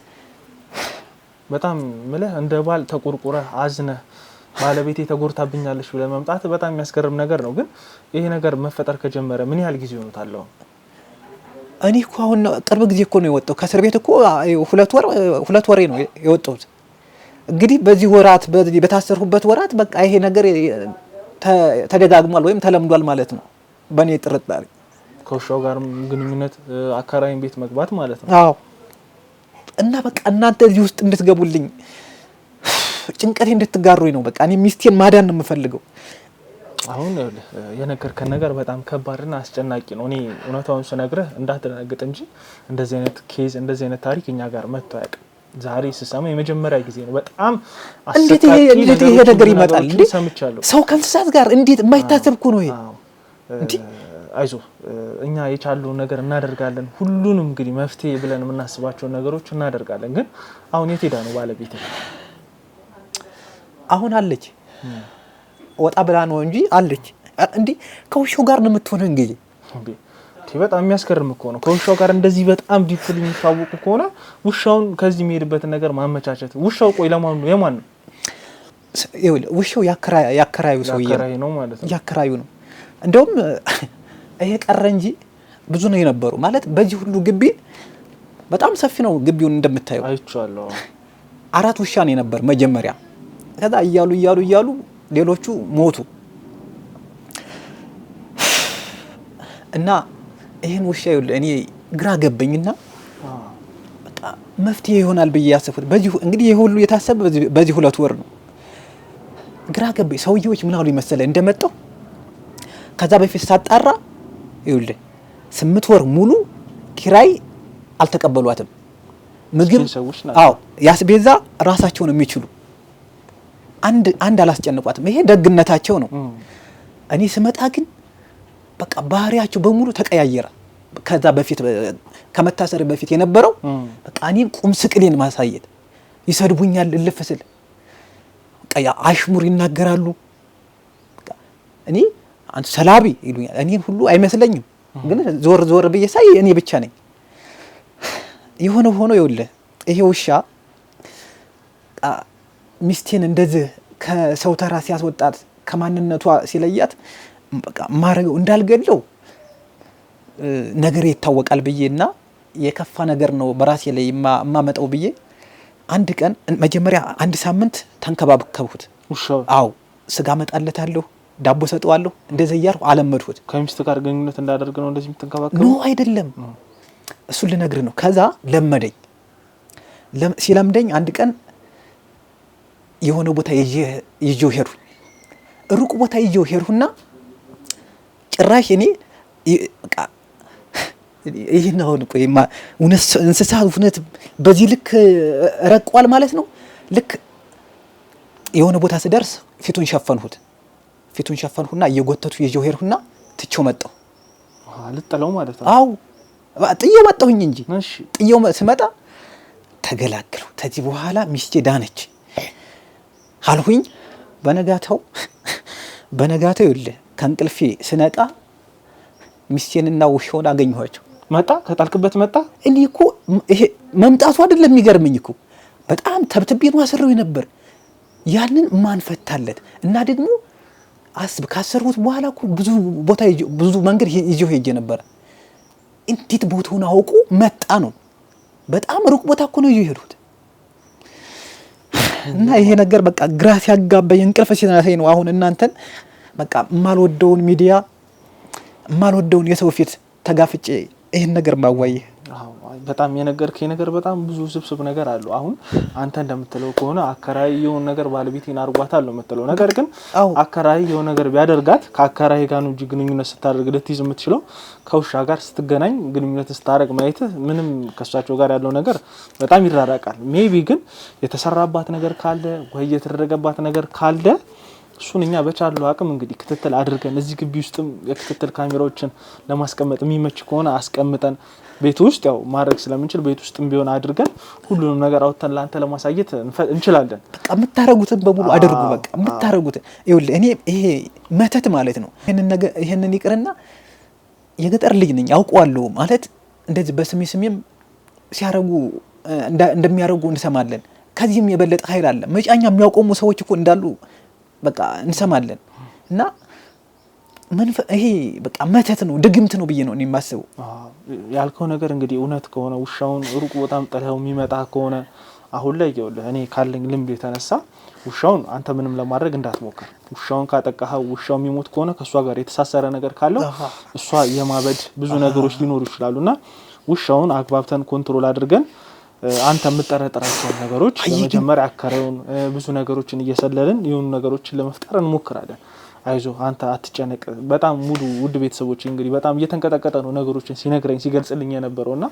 Speaker 2: በጣም ምልህ እንደ ባል ተቆርቁረህ አዝነህ ባለቤቴ ተጎድታብኛለች ብለህ መምጣት በጣም የሚያስገርም ነገር ነው። ግን ይሄ ነገር መፈጠር ከጀመረ ምን ያህል ጊዜ ሆኖታል?
Speaker 1: እኔ እኮ አሁን ቅርብ ጊዜ እኮ ነው የወጣው ከእስር ቤት እኮ 2 ወሬ ነው የወጣሁት። እንግዲህ በዚህ ወራት በታሰርሁበት ወራት በቃ ይሄ ነገር ተደጋግሟል ወይም ተለምዷል ማለት ነው በእኔ ጥርጣሬ።
Speaker 2: ከውሻው ጋርም ግንኙነት አካራይን ቤት መግባት ማለት ነው።
Speaker 1: አዎ። እና በቃ እናንተ እዚህ ውስጥ እንድትገቡልኝ ጭንቀቴ እንድትጋሩኝ ነው። በቃ እኔ ሚስቴን ማዳን ነው የምፈልገው።
Speaker 2: አሁን የነገርከን ነገር በጣም ከባድና አስጨናቂ ነው። እኔ እውነታውን ስነግርህ እንዳትደነግጥ እንጂ እንደዚህ አይነት case እንደዚህ አይነት ታሪክ እኛ ጋር መጥቶ አያውቅም። ዛሬ ስሰማ የመጀመሪያ ጊዜ ነው። በጣም
Speaker 1: እንዴት ይሄ ነገር ይመጣል? እንዴ
Speaker 2: ሰምቻለሁ።
Speaker 1: ሰው ከእንስሳት ጋር እንዴት የማይታሰብ እኮ ነው ይሄ።
Speaker 2: አይዞ እኛ የቻለውን ነገር እናደርጋለን። ሁሉንም እንግዲህ መፍትሄ ብለን የምናስባቸውን ነገሮች እናደርጋለን። ግን አሁን የት ሄዳ ነው ባለቤት?
Speaker 1: አሁን አለች፣ ወጣ ብላ ነው እንጂ አለች። እንዲህ ከውሻው ጋር ነው የምትሆነው። እንግዲህ
Speaker 2: በጣም የሚያስገርም እኮ ነው። ከውሻው ጋር እንደዚህ በጣም deeply የሚታወቁ ከሆነ ውሻውን ከዚህ የሚሄድበትን ነገር ማመቻቸት። ውሻው ቆይ ለማን ነው? የማን ነው?
Speaker 1: ውሻው ያከራዩ ሰውዬ
Speaker 2: ነው ማለት ነው።
Speaker 1: ያከራዩ ነው። እንደውም ይሄ ቀረ እንጂ ብዙ ነው የነበሩ። ማለት በዚህ ሁሉ ግቢ በጣም ሰፊ ነው ግቢውን እንደምታየው
Speaker 2: አይቼዋለሁ።
Speaker 1: 4 ውሻ ነው የነበር መጀመሪያ። ከዛ እያሉ እያሉ እያሉ ሌሎቹ ሞቱ እና ይህን ውሻ ይኸውልህ እኔ ግራ ገባኝና በቃ መፍትሄ ይሆናል ብዬ ያሰብኩት በዚህ እንግዲህ ይሄ ሁሉ የታሰበ በዚህ 2 ወር ነው። ግራ ገባኝ። ሰውዬዎች ምን አሉ መሰለህ እንደመጣሁ ከዛ በፊት ሳጣራ ይኸውልህ 8 ወር ሙሉ ኪራይ አልተቀበሏትም። ምግብ አዎ ያስቤዛ ራሳቸውን የሚችሉ አንድ አላስጨንቋትም። ይሄ ደግነታቸው ነው። እኔ ስመጣ ግን በቃ ባህሪያቸው በሙሉ ተቀያየረ። ከዛ በፊት ከመታሰር በፊት የነበረው በቃ እኔን ቁም ስቅሌን ማሳየት፣ ይሰድቡኛል፣ እልፍ ስል በቃ አሽሙር ይናገራሉ። እኔ አንተ ሰላቢ ይሉኛል። እኔን ሁሉ አይመስለኝም፣ ግን ዞር ዞር ብዬ ሳይ እኔ ብቻ ነኝ። የሆነ ሆኖ ይኸውልህ ይሄ ውሻ ሚስቴን እንደዚህ ከሰው ተራ ሲያስወጣት ከማንነቷ ሲለያት በቃ ማረገው እንዳልገለው ነገር ይታወቃል ብዬና የከፋ ነገር ነው በራሴ ላይ የማመጣው ብዬ አንድ ቀን መጀመሪያ 1 ሳምንት ተንከባከብኩት።
Speaker 2: ውሻው?
Speaker 1: አዎ፣ ስጋ እመጣለታለሁ፣ ዳቦ ሰጠዋለሁ፣ እንደዚህ እያልኩ አለመድኩት።
Speaker 2: ከሚስት ጋር ግንኙነት እንዳደርግ ነው እንደዚህ የምትንከባከበው?
Speaker 1: No አይደለም፣ እሱን ልነግርህ ነው። ከዛ ለመደኝ። ሲለምደኝ አንድ ቀን የሆነ ቦታ ይዤው ሄድኩኝ። ሩቅ ቦታ ይዤው ሄድኩና ጭራሽ እኔ በቃ ይሄን አሁን ቆይማ እውነት እንስሳ እውነት በዚህ ልክ ረቋል ማለት ነው። ልክ የሆነ ቦታ ስደርስ ፊቱን ሸፈንሁት። ፊቱን ሸፈንሁና እየጎተቱ ይዤው ሄድኩና ትቼው መጣሁ።
Speaker 2: ልጥለው ማለት ነው?
Speaker 1: አዎ ጥዬው መጣሁኝ እንጂ። ጥዬው ስመጣ ተገላገልሁ። ከዚህ በኋላ ሚስቴ ዳነች አልሁኝ። በነጋታው ይኸውልህ ከእንቅልፌ ስነቃ ሚስቴንና ውሻውን አገኘኋቸው።
Speaker 2: መጣ? ከጣልክበት መጣ?
Speaker 1: እኔ እኮ ይሄ መምጣቱ አይደለም የሚገርመኝ እኮ በጣም ተብትቤ ነው አስሬው ነበር። ያንን ማን ፈታለት? እና ደግሞ አስብ ካሰርሁት በኋላ እኮ ብዙ ቦታ ብዙ መንገድ ይዤው ሄጄ ነበር። እንዴት ቦታውን አውቆ መጣ ነው። በጣም ሩቅ ቦታ እኮ ነው ይዤ የሄድኩት። እና ይሄ ነገር በቃ ግራ ሲያጋባኝ እንቅልፍ ሲነሳኝ ነው አሁን እናንተን በቃ የማልወደውን ሚዲያ የማልወደውን የሰው ፊት ተጋፍጬ ይህን ነገር ማዋይህ።
Speaker 2: በጣም የነገርከኝ ነገር በጣም ብዙ ስብስብ ነገር አለው። አሁን አንተ እንደምትለው ከሆነ አከራይ የሆነ ነገር ባለቤቴን አድርጓታል ነው የምትለው። ነገር ግን አከራይ የሆነ ነገር ቢያደርጋት ከአከራይ ጋር ነው እንጂ ግንኙነት ስታደርግ ልትይዝ የምትችለው፣ ከውሻ ጋር ስትገናኝ ግንኙነት ስታደርግ ማየት ምንም ከእሳቸው ጋር ያለው ነገር በጣም ይራራቃል። Maybe ግን የተሰራባት ነገር ካለ ወይ የተደረገባት ነገር ካለ እሱን እኛ በቻለው አቅም እንግዲህ ክትትል አድርገን እዚህ ግቢ ውስጥም የክትትል ካሜራዎችን ለማስቀመጥ የሚመች ከሆነ አስቀምጠን ቤት ውስጥ ያው ማድረግ ስለምንችል ቤት ውስጥም ቢሆን አድርገን ሁሉንም ነገር አውጥተን ለአንተ ለማሳየት እንችላለን።
Speaker 1: በቃ የምታረጉትን በሙሉ አድርጉ። በቃ የምታረጉትን ይኸውልህ፣ እኔ ይሄ መተት ማለት ነው። ይሄንን ነገር ይሄንን ይቅርና የገጠር ልጅ ነኝ አውቀዋለሁ። ማለት እንደዚህ በስሜ ስሜም ሲያረጉ እንደሚያረጉ እንሰማለን። ከዚህም የበለጠ ኃይል አለ። መጫኛ የሚያቆሙ ሰዎች እኮ እንዳሉ በቃ እንሰማለን። እና ይሄ በቃ መተት ነው፣ ድግምት ነው ብዬ ነው እኔ የማስበው።
Speaker 2: ያልከው ነገር እንግዲህ እውነት ከሆነ ውሻውን ሩቅ ቦታም ጥለው የሚመጣ ከሆነ አሁን ላይ ይኸውልህ እኔ ካለኝ ልምድ የተነሳ ውሻውን አንተ ምንም ለማድረግ እንዳትሞክር። ውሻውን ካጠቃኸው ውሻው የሚሞት ከሆነ ከእሷ ጋር የተሳሰረ ነገር ካለው እሷ የማበድ ብዙ ነገሮች ሊኖሩ ይችላሉ። እና ውሻውን አግባብተን control አድርገን አንተ የምጠረጥራቸውን ነገሮች ለመጀመሪያ አከራዩን ብዙ ነገሮችን እየሰለልን የሆኑ ነገሮችን ለመፍጠር እንሞክራለን። አይዞ አንተ አትጨነቅ። በጣም ሙሉ ውድ ቤተሰቦች እንግዲህ በጣም እየተንቀጠቀጠ ነው ነገሮችን ሲነግረኝ ሲገልጽልኝ የነበረው እና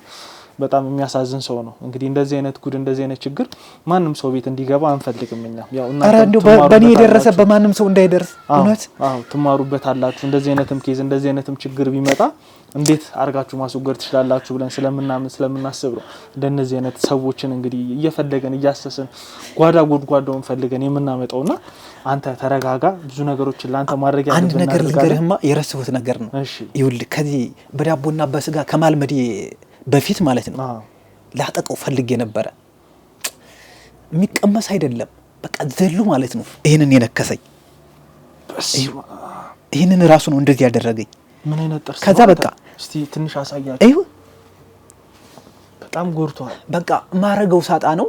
Speaker 2: በጣም የሚያሳዝን ሰው ነው። እንግዲህ እንደዚህ አይነት ጉድ እንደዚህ አይነት ችግር ማንም ሰው ቤት እንዲገባ አንፈልግም። እኛም ያው
Speaker 1: እናንተ በእኔ የደረሰ በማንም ሰው እንዳይደርስ እውነት
Speaker 2: አዎ ትማሩበት አላችሁ። እንደዚህ አይነትም case እንደዚህ አይነትም ችግር ቢመጣ እንዴት አድርጋችሁ ማስወገድ ትችላላችሁ ብለን ስለምናምን ስለምናስብ ነው እንደነዚህ አይነት ሰዎችን እንግዲህ እየፈለገን እያሰስን ጓዳ ጎድጓዳውን ፈልገን የምናመጣውና አንተ ተረጋጋ። ብዙ ነገሮችን ለአንተ ማድረግ
Speaker 1: ያለብን አንድ ነገር ልንገርህማ፣ የረሳሁት ነገር ነው። ይኸውልህ ከዚህ በዳቦና በስጋ ከማልመዴ በፊት ማለት ነው ላጠቀው ፈልጌ ነበረ። የሚቀመስ አይደለም በቃ ዘሉ ማለት ነው። ይህንን የነከሰኝ ይህንን ራሱ ነው እንደዚህ ያደረገኝ።
Speaker 2: ምን አይነት ጥርስ?
Speaker 1: ከዛ በቃ
Speaker 2: እስቲ ትንሽ አሳያቸው።
Speaker 1: ይኸው
Speaker 2: በጣም ጎርቷል።
Speaker 1: በቃ ማረገው ሳጣ ነው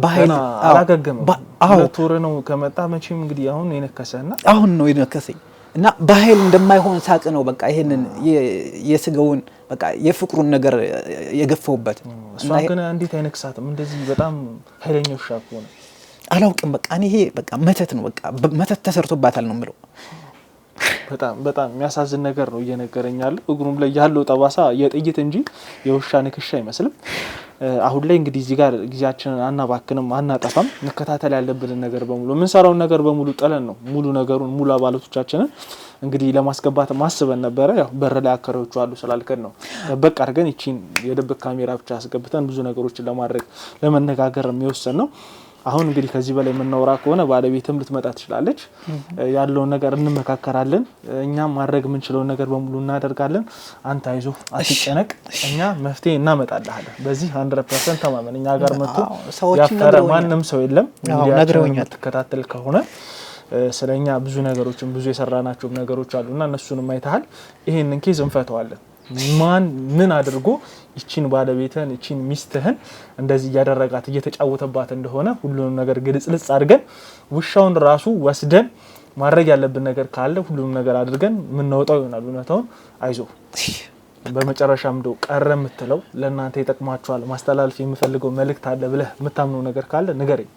Speaker 2: በኃይል አላገገመም። ሁለት ወር ነው ከመጣ መቼም እንግዲህ አሁን የነከሰና
Speaker 1: አሁን ነው የነከሰኝ እና በኃይል እንደማይሆን ሳቅ ነው በቃ ይሄንን የስጋውን በቃ የፍቅሩን ነገር የገፈውበት።
Speaker 2: እሷ ግን እንዴት አይነክሳትም? እንደዚህ በጣም ኃይለኛ ውሻ ከሆነ
Speaker 1: አላውቅም። በቃ እኔ ይሄ በቃ መተት ነው፣ በቃ መተት ተሰርቶባታል ነው የምለው።
Speaker 2: በጣም በጣም የሚያሳዝን ነገር ነው እየነገረኝ ያለው። እግሩም ላይ ያለው ጠባሳ የጥይት እንጂ የውሻ ንክሻ አይመስልም። አሁን ላይ እንግዲህ እዚህ ጋር ጊዜያችንን አናባክንም፣ አናጠፋም። መከታተል ያለብንን ነገር በሙሉ የምንሰራውን ነገር በሙሉ ጥለን ነው ሙሉ ነገሩን ሙሉ አባላቶቻችንን እንግዲህ ለማስገባት ማስበን ነበረ። ያው በር ላይ አከራዮቹ አሉ ስላልከን ነው ደበቅ አድርገን ይቺን የድብቅ ካሜራ ብቻ አስገብተን ብዙ ነገሮችን ለማድረግ ለመነጋገር የሚወሰን ነው። አሁን እንግዲህ ከዚህ በላይ የምናወራ ከሆነ ባለቤትም ልትመጣ ትችላለች። ያለውን ነገር እንመካከራለን። እኛም ማድረግ የምንችለውን ነገር በሙሉ እናደርጋለን። አንተ አይዞህ፣ አትጨነቅ። እኛ መፍትሄ እናመጣልሃለን። በዚህ 100% ተማመን። እኛ ጋር መጥቶ ያፈረ ማንም ሰው የለም። ሚዲያችንን የምትከታተል ከሆነ ስለኛ ብዙ ነገሮችን ብዙ የሰራናቸው ነገሮች አሉና እነሱንም አይተሃል። ይሄንን case እንፈተዋለን። ማን ምን አድርጎ ይቺን ባለቤትህን ይቺን ሚስትህን እንደዚህ እያደረጋት እየተጫወተባት እንደሆነ ሁሉንም ነገር ግልጽልጽ አድርገን ውሻውን ራሱ ወስደን ማድረግ ያለብን ነገር ካለ ሁሉንም ነገር አድርገን የምናወጣው ይሆናል እውነታውን። አይዞ። በመጨረሻም እንደው ቀረ የምትለው ለእናንተ ይጠቅማችኋል ማስተላለፍ የምፈልገው መልእክት አለ ብለህ የምታምነው ነገር ካለ ንገረኝ።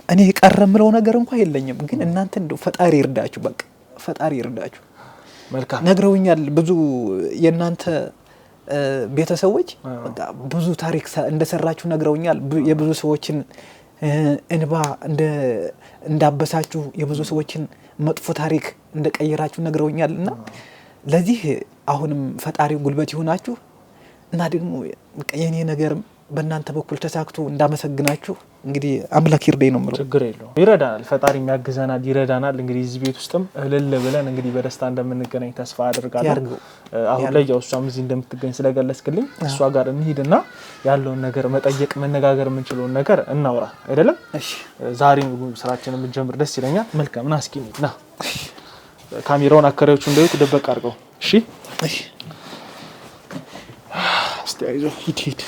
Speaker 1: እኔ ቀረ የምለው ነገር እንኳ የለኝም፣ ግን እናንተ እንደው ፈጣሪ ይርዳችሁ፣ በቃ ፈጣሪ ይርዳችሁ።
Speaker 2: መልካም
Speaker 1: ነግረውኛል። ብዙ የእናንተ ቤተሰቦች በቃ ብዙ ታሪክ እንደሰራችሁ ነግረውኛል። የብዙ ሰዎችን እንባ እንዳበሳችሁ፣ የብዙ ሰዎችን መጥፎ ታሪክ እንደቀየራችሁ ነግረውኛል። እና ለዚህ አሁንም ፈጣሪ ጉልበት ይሁናችሁ እና ደግሞ የኔ ነገርም በእናንተ በኩል ተሳክቶ እንዳመሰግናችሁ እንግዲህ አምላክ ይርዳኝ ነው የምለው።
Speaker 2: ችግር የለውም፣ ይረዳናል፣ ፈጣሪ ያግዘናል፣ ይረዳናል። እንግዲህ እዚህ ቤት ውስጥም እልል ብለን እንግዲህ በደስታ እንደምንገናኝ ተስፋ አደርጋለሁ። አሁን ላይ ያው እሷም እዚህ እንደምትገኝ ስለገለጽክልኝ እሷ ጋር እንሂድና ያለውን ነገር መጠየቅ መነጋገር የምንችለውን ነገር እናውራ። አይደለም ዛሬ ስራችንን ብንጀምር ደስ ይለኛል። መልካም ና እስኪ ና፣ ካሜራውን አከራዮቹ እንዳዩት ደበቅ አድርገው። እሺ እስቲ እስቲ አይዞህ፣ ሂድ ሂድ።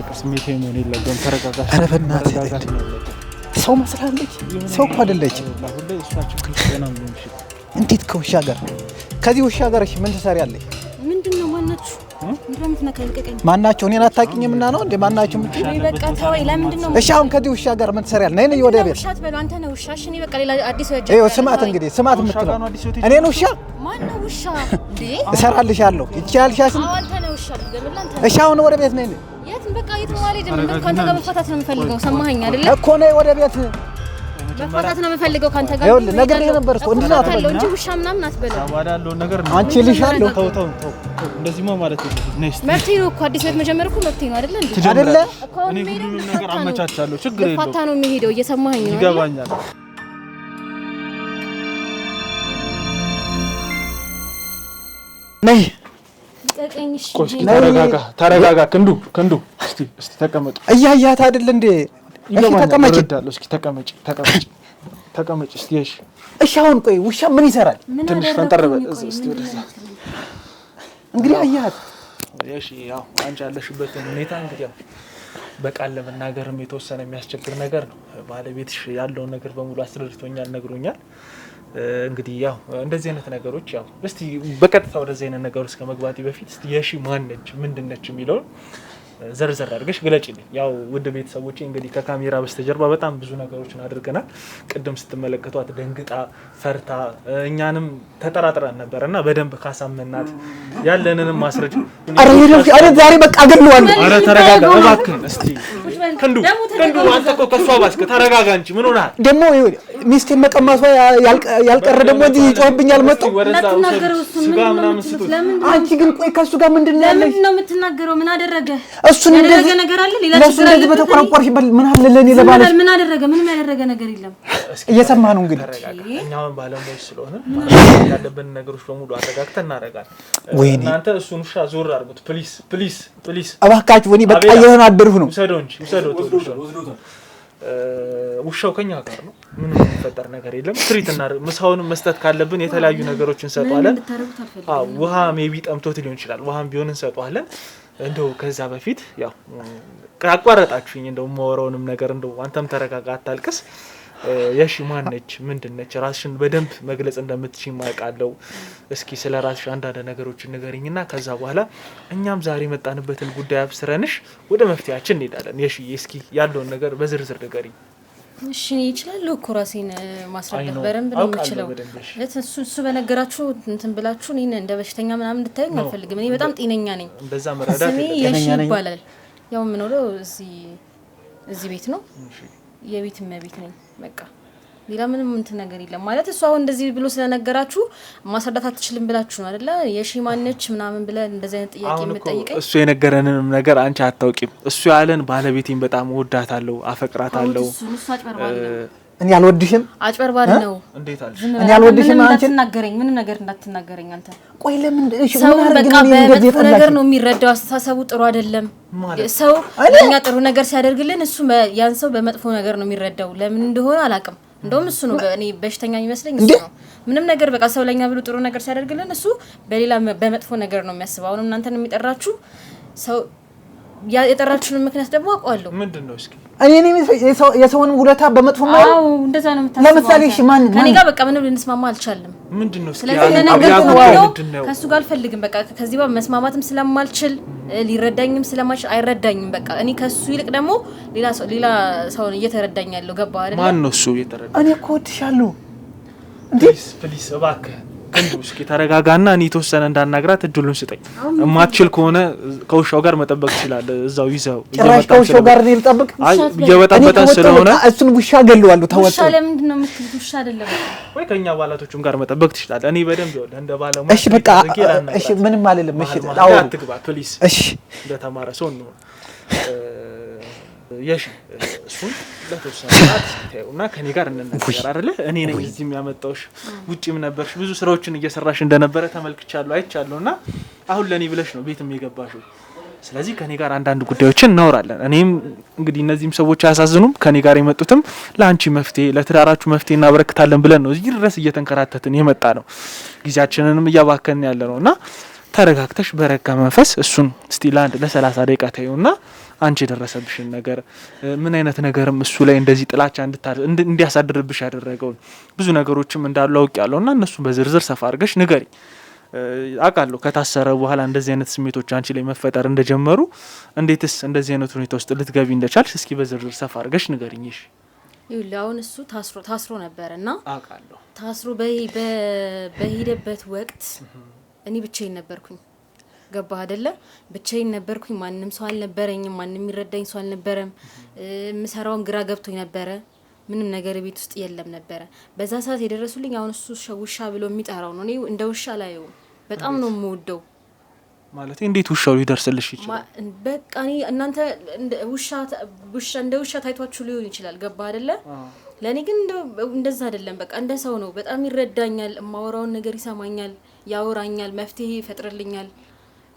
Speaker 2: በቃ ስሜታዊ መሆን የለብህም። ተረጋጋ።
Speaker 1: ኧረ በእናትህ ሰው መስላለች። ሰው እኮ አይደለችም።
Speaker 2: አሁን ላይ እሷ ችግር ጤናም ሊሆን ይችላል።
Speaker 1: እንዴት ከውሻ ጋር ከዚህ ውሻ ጋር እሺ ምን ትሰሪያለሽ?
Speaker 3: ምንድን ነው ማናችሁ? ምንድን ነው የምትነካኝ? ልቀቀኝ።
Speaker 1: ማናችሁ? እኔን አታውቂኝም እና ነው እንዴ ማናችሁ የምትይኝ?
Speaker 3: ወይ በቃ ተወኝ። ለምንድን ነው
Speaker 1: እሺ አሁን ከዚህ ውሻ ጋር ምን ትሰሪያለሽ? ነይ ነይ ወደ ቤት።
Speaker 3: ውሻ አትበለው። አንተ ነህ ውሻ። እሺ እኔ በቃ ሌላ አዲስ ወጀ
Speaker 1: ይኸው ስማት እንግዲህ ስማት
Speaker 2: ውሻ
Speaker 1: የምትለው
Speaker 2: ጋር ነው አዲስ ህይወት
Speaker 1: እኔን ውሻ
Speaker 3: ማን ነው ውሻ እንዴ?
Speaker 1: እሰራልሻለሁ። ይቺ ያልሻትን
Speaker 3: አዎ አንተ ነህ ውሻ። ልገምልህ አንተ ነህ።
Speaker 1: እሺ አሁን ወደ ቤት ነይ ነይ
Speaker 3: የትም በቃ የትም አልሄድም። እንደውም ከአንተ ጋር መፋታት ነው የምፈልገው። ሰማኸኝ አይደለ?
Speaker 1: እኮ ነይ ወደ ቤት።
Speaker 3: መፋታት ነው የምፈልገው ከአንተ ጋር።
Speaker 1: ይኸውልህ ነግሬህ ነበር እኮ እንዲህ አትበል።
Speaker 3: እንጂ ውሻ ምናምን አትበለው።
Speaker 2: በኋላ ያለውን ነገር
Speaker 1: አንቺ ልሻለሁ
Speaker 2: ተው ተው ተው፣ እንደዚህማ ማለት የለብህም። ነይ እስቲ
Speaker 3: መብቴ ነው እኮ አዲስ ቤት መጀመር እኮ መብቴ ነው አይደለ እንዴ?
Speaker 1: አይደለ?
Speaker 3: እኮ አሁን
Speaker 2: እኔ
Speaker 3: የምሄደው
Speaker 2: ሁሉንም
Speaker 3: ልፋታ
Speaker 2: ነገር
Speaker 3: ነው።
Speaker 2: አመቻቻለሁ፣ ችግር
Speaker 3: ልፋታ
Speaker 2: የለውም።
Speaker 3: ነው የሚሄደው። እየሰማኸኝ ነው አይደለ?
Speaker 2: ይገባኛል።
Speaker 1: ነይ
Speaker 3: ልቀቀኝ። እሺ
Speaker 2: ቆይ እስኪ
Speaker 1: ነይ።
Speaker 2: ተረጋጋ፣ ተረጋጋ። ክንዱ ክንዱ፣ እስቲ እስቲ ተቀመጡ።
Speaker 1: እያያት አይደል እንዴ? እሺ
Speaker 2: ይገባኛል፣
Speaker 1: ተቀመጪ።
Speaker 2: እረዳለሁ። እስኪ ተቀመጪ፣ ተቀመጪ፣ ተቀመጪ። እስቲ እሺ፣
Speaker 1: እሺ አሁን ቆይ ውሻ ምን ይሰራል?
Speaker 3: ምን
Speaker 2: ትንሽ
Speaker 3: አደረኩኝ?
Speaker 2: ፈንጠር በል።
Speaker 3: ቆይ
Speaker 2: እስቲ
Speaker 3: ምን
Speaker 2: ወደዛ።
Speaker 1: እንግዲህ አያት
Speaker 2: እሺ፣ ያው አንቺ ያለሽበትን ሁኔታ እንግዲህ ያው በቃል ለመናገርም የተወሰነ የሚያስቸግር ነገር ነው። ባለቤትሽ ያለውን ነገር በሙሉ አስረድቶኛል፣ ነግሮኛል። እንግዲህ ያው እንደዚህ አይነት ነገሮች ያው እስቲ በቀጥታ ወደዚህ አይነት ነገር ውስጥ ከመግባቴ በፊት እስቲ የሺ ማን ነች ምንድን ነች የሚለውን ዘርዘር አድርገሽ ግለጪልኝ። ያው ውድ ቤተሰቦቼ እንግዲህ ከካሜራ በስተጀርባ በጣም ብዙ ነገሮችን አድርገናል። ቅድም ስትመለከቷት ደንግጣ ፈርታ እኛንም ተጠራጥረን ነበር እና በደንብ ካሳመናት ያለንንም ማስረጃ
Speaker 1: ኧረ ሄደው ኧረ ዛሬ በቃ አገለዋለሁ።
Speaker 2: ኧረ ተረጋጋ እባክህን። እስቲ ክንዱ ክንዱ፣ አንተ እኮ ከእሷ ባስክ ተረጋጋ እንጂ ምን ሆነሃል?
Speaker 1: ደግሞ ሚስቴን መቀማቷ ያልቀረ ደግሞ እዚህ ይጮህብኛል መጥቶ።
Speaker 2: እስቲ ወደዛ
Speaker 3: እንዳትናገረው
Speaker 2: ውሰድ።
Speaker 3: እሱ
Speaker 2: ስጋ
Speaker 3: ምንድን ነው
Speaker 2: ምናምን
Speaker 3: የምትሉት?
Speaker 2: ስጡት።
Speaker 3: ለምንድን ነው
Speaker 1: አንቺ ግን ቆይ ከእሱ ጋር ምንድን ነው ያለሽ?
Speaker 3: ለምንድን ነው የምትናገረው? ምን አደረገ?
Speaker 1: እሱን
Speaker 3: ያደረገ
Speaker 1: እንደዚህ
Speaker 3: ነገር አለ? ሌላ
Speaker 1: ለእሱ
Speaker 3: ችግር
Speaker 1: እንደዚህ
Speaker 3: አለበት?
Speaker 1: በተቆረቆርሽበት ምን አለ ለእኔ
Speaker 3: ዝም
Speaker 1: ለባለሽ?
Speaker 3: በል። ምን አደረገ? ምንም ያደረገ ነገር የለም።
Speaker 2: እስኪ
Speaker 1: እየሰማህ ነው እንግዲህ።
Speaker 2: ተረጋጋ። እኛውን ባለሙያዎች ስለሆነ ማረጋጋት ያለብን ነገሮች በሙሉ አረጋግተን እናደርጋለን።
Speaker 1: ወይኔ።
Speaker 2: እናንተ እሱን ውሻ ዞር አድርጉት please፣ please፣ please።
Speaker 1: እባካችሁ እኔ በቃ
Speaker 2: አቤላ፣
Speaker 1: እየተናደድኩ ነው።
Speaker 2: ውሰደው እንጂ ውሰደው። ተው ውሻውን። ውሻው ከኛ ጋር ነው። ምንም የሚፈጠር ነገር የለም። treat እናደርግ። ምሳውንም መስጠት ካለብን የተለያዩ ነገሮች
Speaker 3: ምንም
Speaker 2: እንሰጠዋለን።
Speaker 3: እንድታደርጉት አልፈልግም።
Speaker 2: አዎ ውሃ maybe ጠምቶት ሊሆን ይችላል። ውሃም ቢሆን እንሰጠዋለን። እንደው ከዛ በፊት ያው አቋረጣችሁኝ። እንደው የማወራውንም ነገር እንደው አንተም ተረጋጋ፣ አታልቅስ። የሺ ማን ነች? ምንድን ነች? ራስሽን በደንብ መግለጽ እንደምትችይ ማውቃለሁ። እስኪ ስለ ራስሽ አንዳንድ ነገሮችን ንገሪኝና ከዛ በኋላ እኛም ዛሬ የመጣንበትን ጉዳይ አብስረንሽ ወደ መፍትሄያችን እንሄዳለን። የሺ እስኪ ያለውን ነገር በዝርዝር ንገሪኝ።
Speaker 3: እሺ እኔ እችላለሁ እኮ ራሴን ማስረዳት
Speaker 2: አይ ነው፣
Speaker 3: በደንብ ነው
Speaker 2: አውቃለሁ
Speaker 3: የምችለው።
Speaker 2: በደንብ እሺ።
Speaker 3: እለት እሱ በነገራችሁ እንትን ብላችሁ እኔን እንደ በሽተኛ ምናምን እንድታዩኝ
Speaker 2: no፣
Speaker 3: አልፈልግም። እኔ በጣም ጤነኛ ነኝ።
Speaker 2: እንደዛ መረዳት
Speaker 3: ስሜ
Speaker 2: የለብንም።
Speaker 3: የሺ
Speaker 1: ጤነኛ ነኝ።
Speaker 3: ይባላል። ያው የምኖረው እዚህ ቤት ነው።
Speaker 2: እሺ።
Speaker 3: የቤት እመቤት ነኝ። በቃ ሌላ ምንም እንትን ነገር የለም። ማለት እሱ አሁን እንደዚህ ብሎ ስለነገራችሁ ማስረዳት አትችልም ብላችሁ ነው አይደለ? የሺ ማነች ምናምን ብለህ እንደዚህ አይነት ጥያቄ
Speaker 2: አሁን እኮ
Speaker 3: የምትጠይቀኝ
Speaker 2: እሱ የነገረንንም ነገር አንቺ አታውቂም። እሱ ያለን ባለቤቴን በጣም እወዳታለሁ፣ አፈቅራታለሁ።
Speaker 3: እሱን እሱ አጭበርባሪ ነው።
Speaker 1: እኔ አልወድሽም።
Speaker 3: አጭበርባሪ ነው።
Speaker 2: እንዴት አልሽ?
Speaker 3: ዝም
Speaker 1: እኔ
Speaker 3: በል።
Speaker 1: አልወድሽም
Speaker 3: ምንም
Speaker 1: አንቺን።
Speaker 3: እንዳትናገረኝ፣ ምንም ነገር እንዳትናገረኝ አንተ።
Speaker 1: ቆይ ለምን እሺ ምን
Speaker 3: ሰው
Speaker 1: አድርግ
Speaker 3: በቃ
Speaker 1: ነው እኔ እንደዚህ
Speaker 3: በመጥፎ ነገር
Speaker 1: የጠላሽኝ?
Speaker 3: ነው የሚረዳው። አስተሳሰቡ ጥሩ አይደለም።
Speaker 2: ማለት?
Speaker 3: ሰው ለእኛ ጥሩ ነገር ሲያደርግልን እሱ ያን ሰው በመጥፎ ነገር ነው የሚረዳው። ለምን እንደሆነ አላውቅም። እንደውም እሱ ነው እኔ በሽተኛ የሚመስለኝ እሱ
Speaker 1: እንዴ?
Speaker 3: ነው። ምንም ነገር በቃ ሰው ለእኛ ብሎ ጥሩ ነገር ሲያደርግልን እሱ በሌላ በመጥፎ ነገር ነው የሚያስበው። አሁንም እናንተን የሚጠራችሁ ሰው የጠራችሁን ምክንያት ደግሞ አውቀዋለሁ።
Speaker 2: ምንድን ነው እስኪ
Speaker 1: እኔ እኔ የሰውን ውለታ በመጥፎ ማየው
Speaker 3: አዎ እንደዛ ነው የምታስበው።
Speaker 1: ለምሳሌ
Speaker 3: አንተ።
Speaker 1: እሺ፣ ማን
Speaker 3: ከኔ
Speaker 1: ማን
Speaker 3: ጋር በቃ ምንም ልንስማማ አልቻልንም።
Speaker 2: ምንድን ነው?
Speaker 3: ስለዚህ እንደነገርኩህ ነው፣ ከእሱ ጋር አልፈልግም። በቃ ከዚህ በኋላ መስማማትም ስለማልችል ሊረዳኝም ስለማልችል አይረዳኝም። በቃ እኔ ከእሱ ይልቅ ደግሞ ሌላ ሰው እየተረዳኝ ያለው ገባህ አይደል?
Speaker 2: ማን ነው እሱ እየተረዳኝ?
Speaker 1: እኔ እኮ እወድሻለሁ።
Speaker 2: please please፣ እባክህ ክንዱ እስኪ ተረጋጋና እኔ የተወሰነ እንዳናግራት እድሉን ስጠኝ። የማትችል ከሆነ ከውሻው ጋር መጠበቅ ትችላለህ። እዛው ይዘው
Speaker 1: ጭራሽ ከውሻው ጋር እኔ ልጠብቅ?
Speaker 2: አይ እየበጠበጠን ስለሆነ
Speaker 1: እሱን ውሻ ገለዋለሁ። ተወጡ።
Speaker 3: ውሻ ለምንድን ነው የምትሉት? ውሻ አይደለም
Speaker 2: ወይ ከኛ አባላቶቹም ጋር መጠበቅ ትችላለህ። እኔ በደንብ ይኸውልህ እንደ ባለሙያ
Speaker 1: እሺ፣ በቃ እሺ፣ ምንም አልልም። እሺ፣ አዎ፣
Speaker 2: አትግባ please።
Speaker 1: እሺ፣
Speaker 2: እንደተማረ ሰው እንሆን። የሺ እሱን ለተወሰነ ሰዓት እና ከኔ ጋር እንነጋገር አይደለ? እኔ ነኝ እዚህ የሚያመጣውሽ። ውጭም ነበርሽ፣ ብዙ ስራዎችን እየሰራሽ እንደነበረ ተመልክቻለሁ፣ አይቻለሁ። እና አሁን ለእኔ ብለሽ ነው ቤትም የገባሽው። ስለዚህ ከኔ ጋር አንዳንድ ጉዳዮችን እናወራለን። እኔም እንግዲህ እነዚህም ሰዎች አያሳዝኑም። ከኔ ጋር የመጡትም ለአንቺ መፍትሄ፣ ለትዳራችሁ መፍትሄ እናበረክታለን ብለን ነው እዚህ ድረስ እየተንከራተትን የመጣ ነው። ጊዜያችንንም እያባከንን ያለ ነው። እና ተረጋግተሽ በረጋ መንፈስ እሱን እስቲ ለአንድ ለ30 ደቂቃ ታዩና አንቺ የደረሰብሽን ነገር፣ ምን አይነት ነገርም እሱ ላይ እንደዚህ ጥላቻ እንዲያሳድርብሽ ያደረገውን ብዙ ነገሮችም እንዳሉ አውቄያለሁ እና እነሱን በዝርዝር ሰፋ አድርገሽ ንገሪ። አውቃለሁ ከታሰረ በኋላ እንደዚህ አይነት ስሜቶች አንቺ ላይ መፈጠር እንደጀመሩ፣ እንዴትስ እንደዚህ አይነት ሁኔታ ውስጥ ልትገቢ እንደቻልሽ እስኪ በዝርዝር ሰፋ አድርገሽ ንገሪኝ። እሺ።
Speaker 3: ይኸውልህ አሁን እሱ ታስሮ ነበረ እና
Speaker 2: አውቃለሁ።
Speaker 3: ታስሮ በሄደበት ወቅት እኔ ብቻዬን ነበርኩኝ። ገባህ አይደለ? ብቻዬን ነበርኩኝ። ማንም ሰው አልነበረኝም። ማንም የሚረዳኝ ሰው አልነበረም። የምሰራውን ግራ ገብቶኝ ነበረ። ምንም ነገር ቤት ውስጥ የለም ነበረ። በዛ ሰዓት የደረሱልኝ አሁን እሱ ውሻ ብሎ የሚጠራው ነው። እኔ እንደ ውሻ ላየውም፣ በጣም ነው የምወደው።
Speaker 2: ማለት እንዴት ውሻው ሊደርስልሽ ይችላል?
Speaker 3: በቃ እኔ እናንተ ውሻ እንደ ውሻ ታይቷችሁ ሊሆን ይችላል። ገባህ አይደለ? ለእኔ ግን እንደዛ አይደለም። በቃ እንደ ሰው ነው። በጣም ይረዳኛል። የማወራውን ነገር ይሰማኛል፣ ያወራኛል፣ መፍትሄ ይፈጥርልኛል።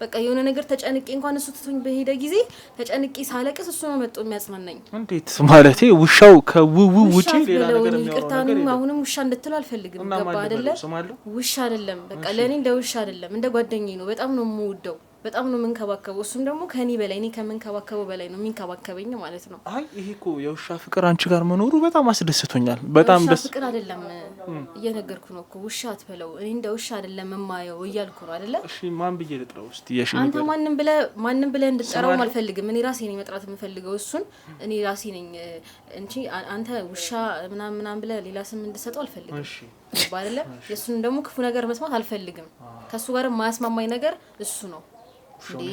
Speaker 3: በቃ የሆነ ነገር ተጨንቄ እንኳን እሱ ትቶኝ በሄደ ጊዜ ተጨንቄ ሳለቅስ እሱ ነው መጥቶ የሚያጽናናኝ።
Speaker 2: እንዴት ማለት ውሻው ከውው ውጪ ሌላ ነገር
Speaker 3: ይቅርታ፣ አሁንም ውሻ እንድትለው አልፈልግም። ገባ አይደለ? ውሻ አይደለም፣ በቃ ለእኔ እንደ ውሻ አይደለም፣ እንደ ጓደኛዬ ነው። በጣም ነው የምወደው፣ በጣም ነው የምንከባከበው። እሱም ደግሞ ከኔ በላይ፣ እኔ ከምንከባከበው በላይ ነው የሚንከባከበኝ ማለት ነው።
Speaker 2: አይ ይሄ እኮ የውሻ ፍቅር አንቺ ጋር መኖሩ በጣም አስደስቶኛል። በጣም ደስ
Speaker 3: ፍቅር አይደለም እየነገርኩ ነው እኮ፣ ውሻ አትበለው። እኔ እንደ ውሻ አይደለም የማየው እያልኩ ነው አይደለ?
Speaker 2: እሺ ማን ብዬ ልጥራው እስቲ? የሺ
Speaker 3: አንተ ማንም ብለህ እንድጠራውም አልፈልግም። እኔ ራሴ ነኝ መጥራት የምፈልገው እሱን፣ እኔ ራሴ ነኝ እንጂ አንተ ውሻ ምናምን ምናምን ብለህ ሌላ ስም እንድሰጠው አልፈልግም።
Speaker 2: እሺ
Speaker 3: አይደለ? የእሱን ደግሞ ክፉ ነገር መስማት አልፈልግም። ከእሱ ጋር የማያስማማኝ ነገር እሱ ነው። እንዴ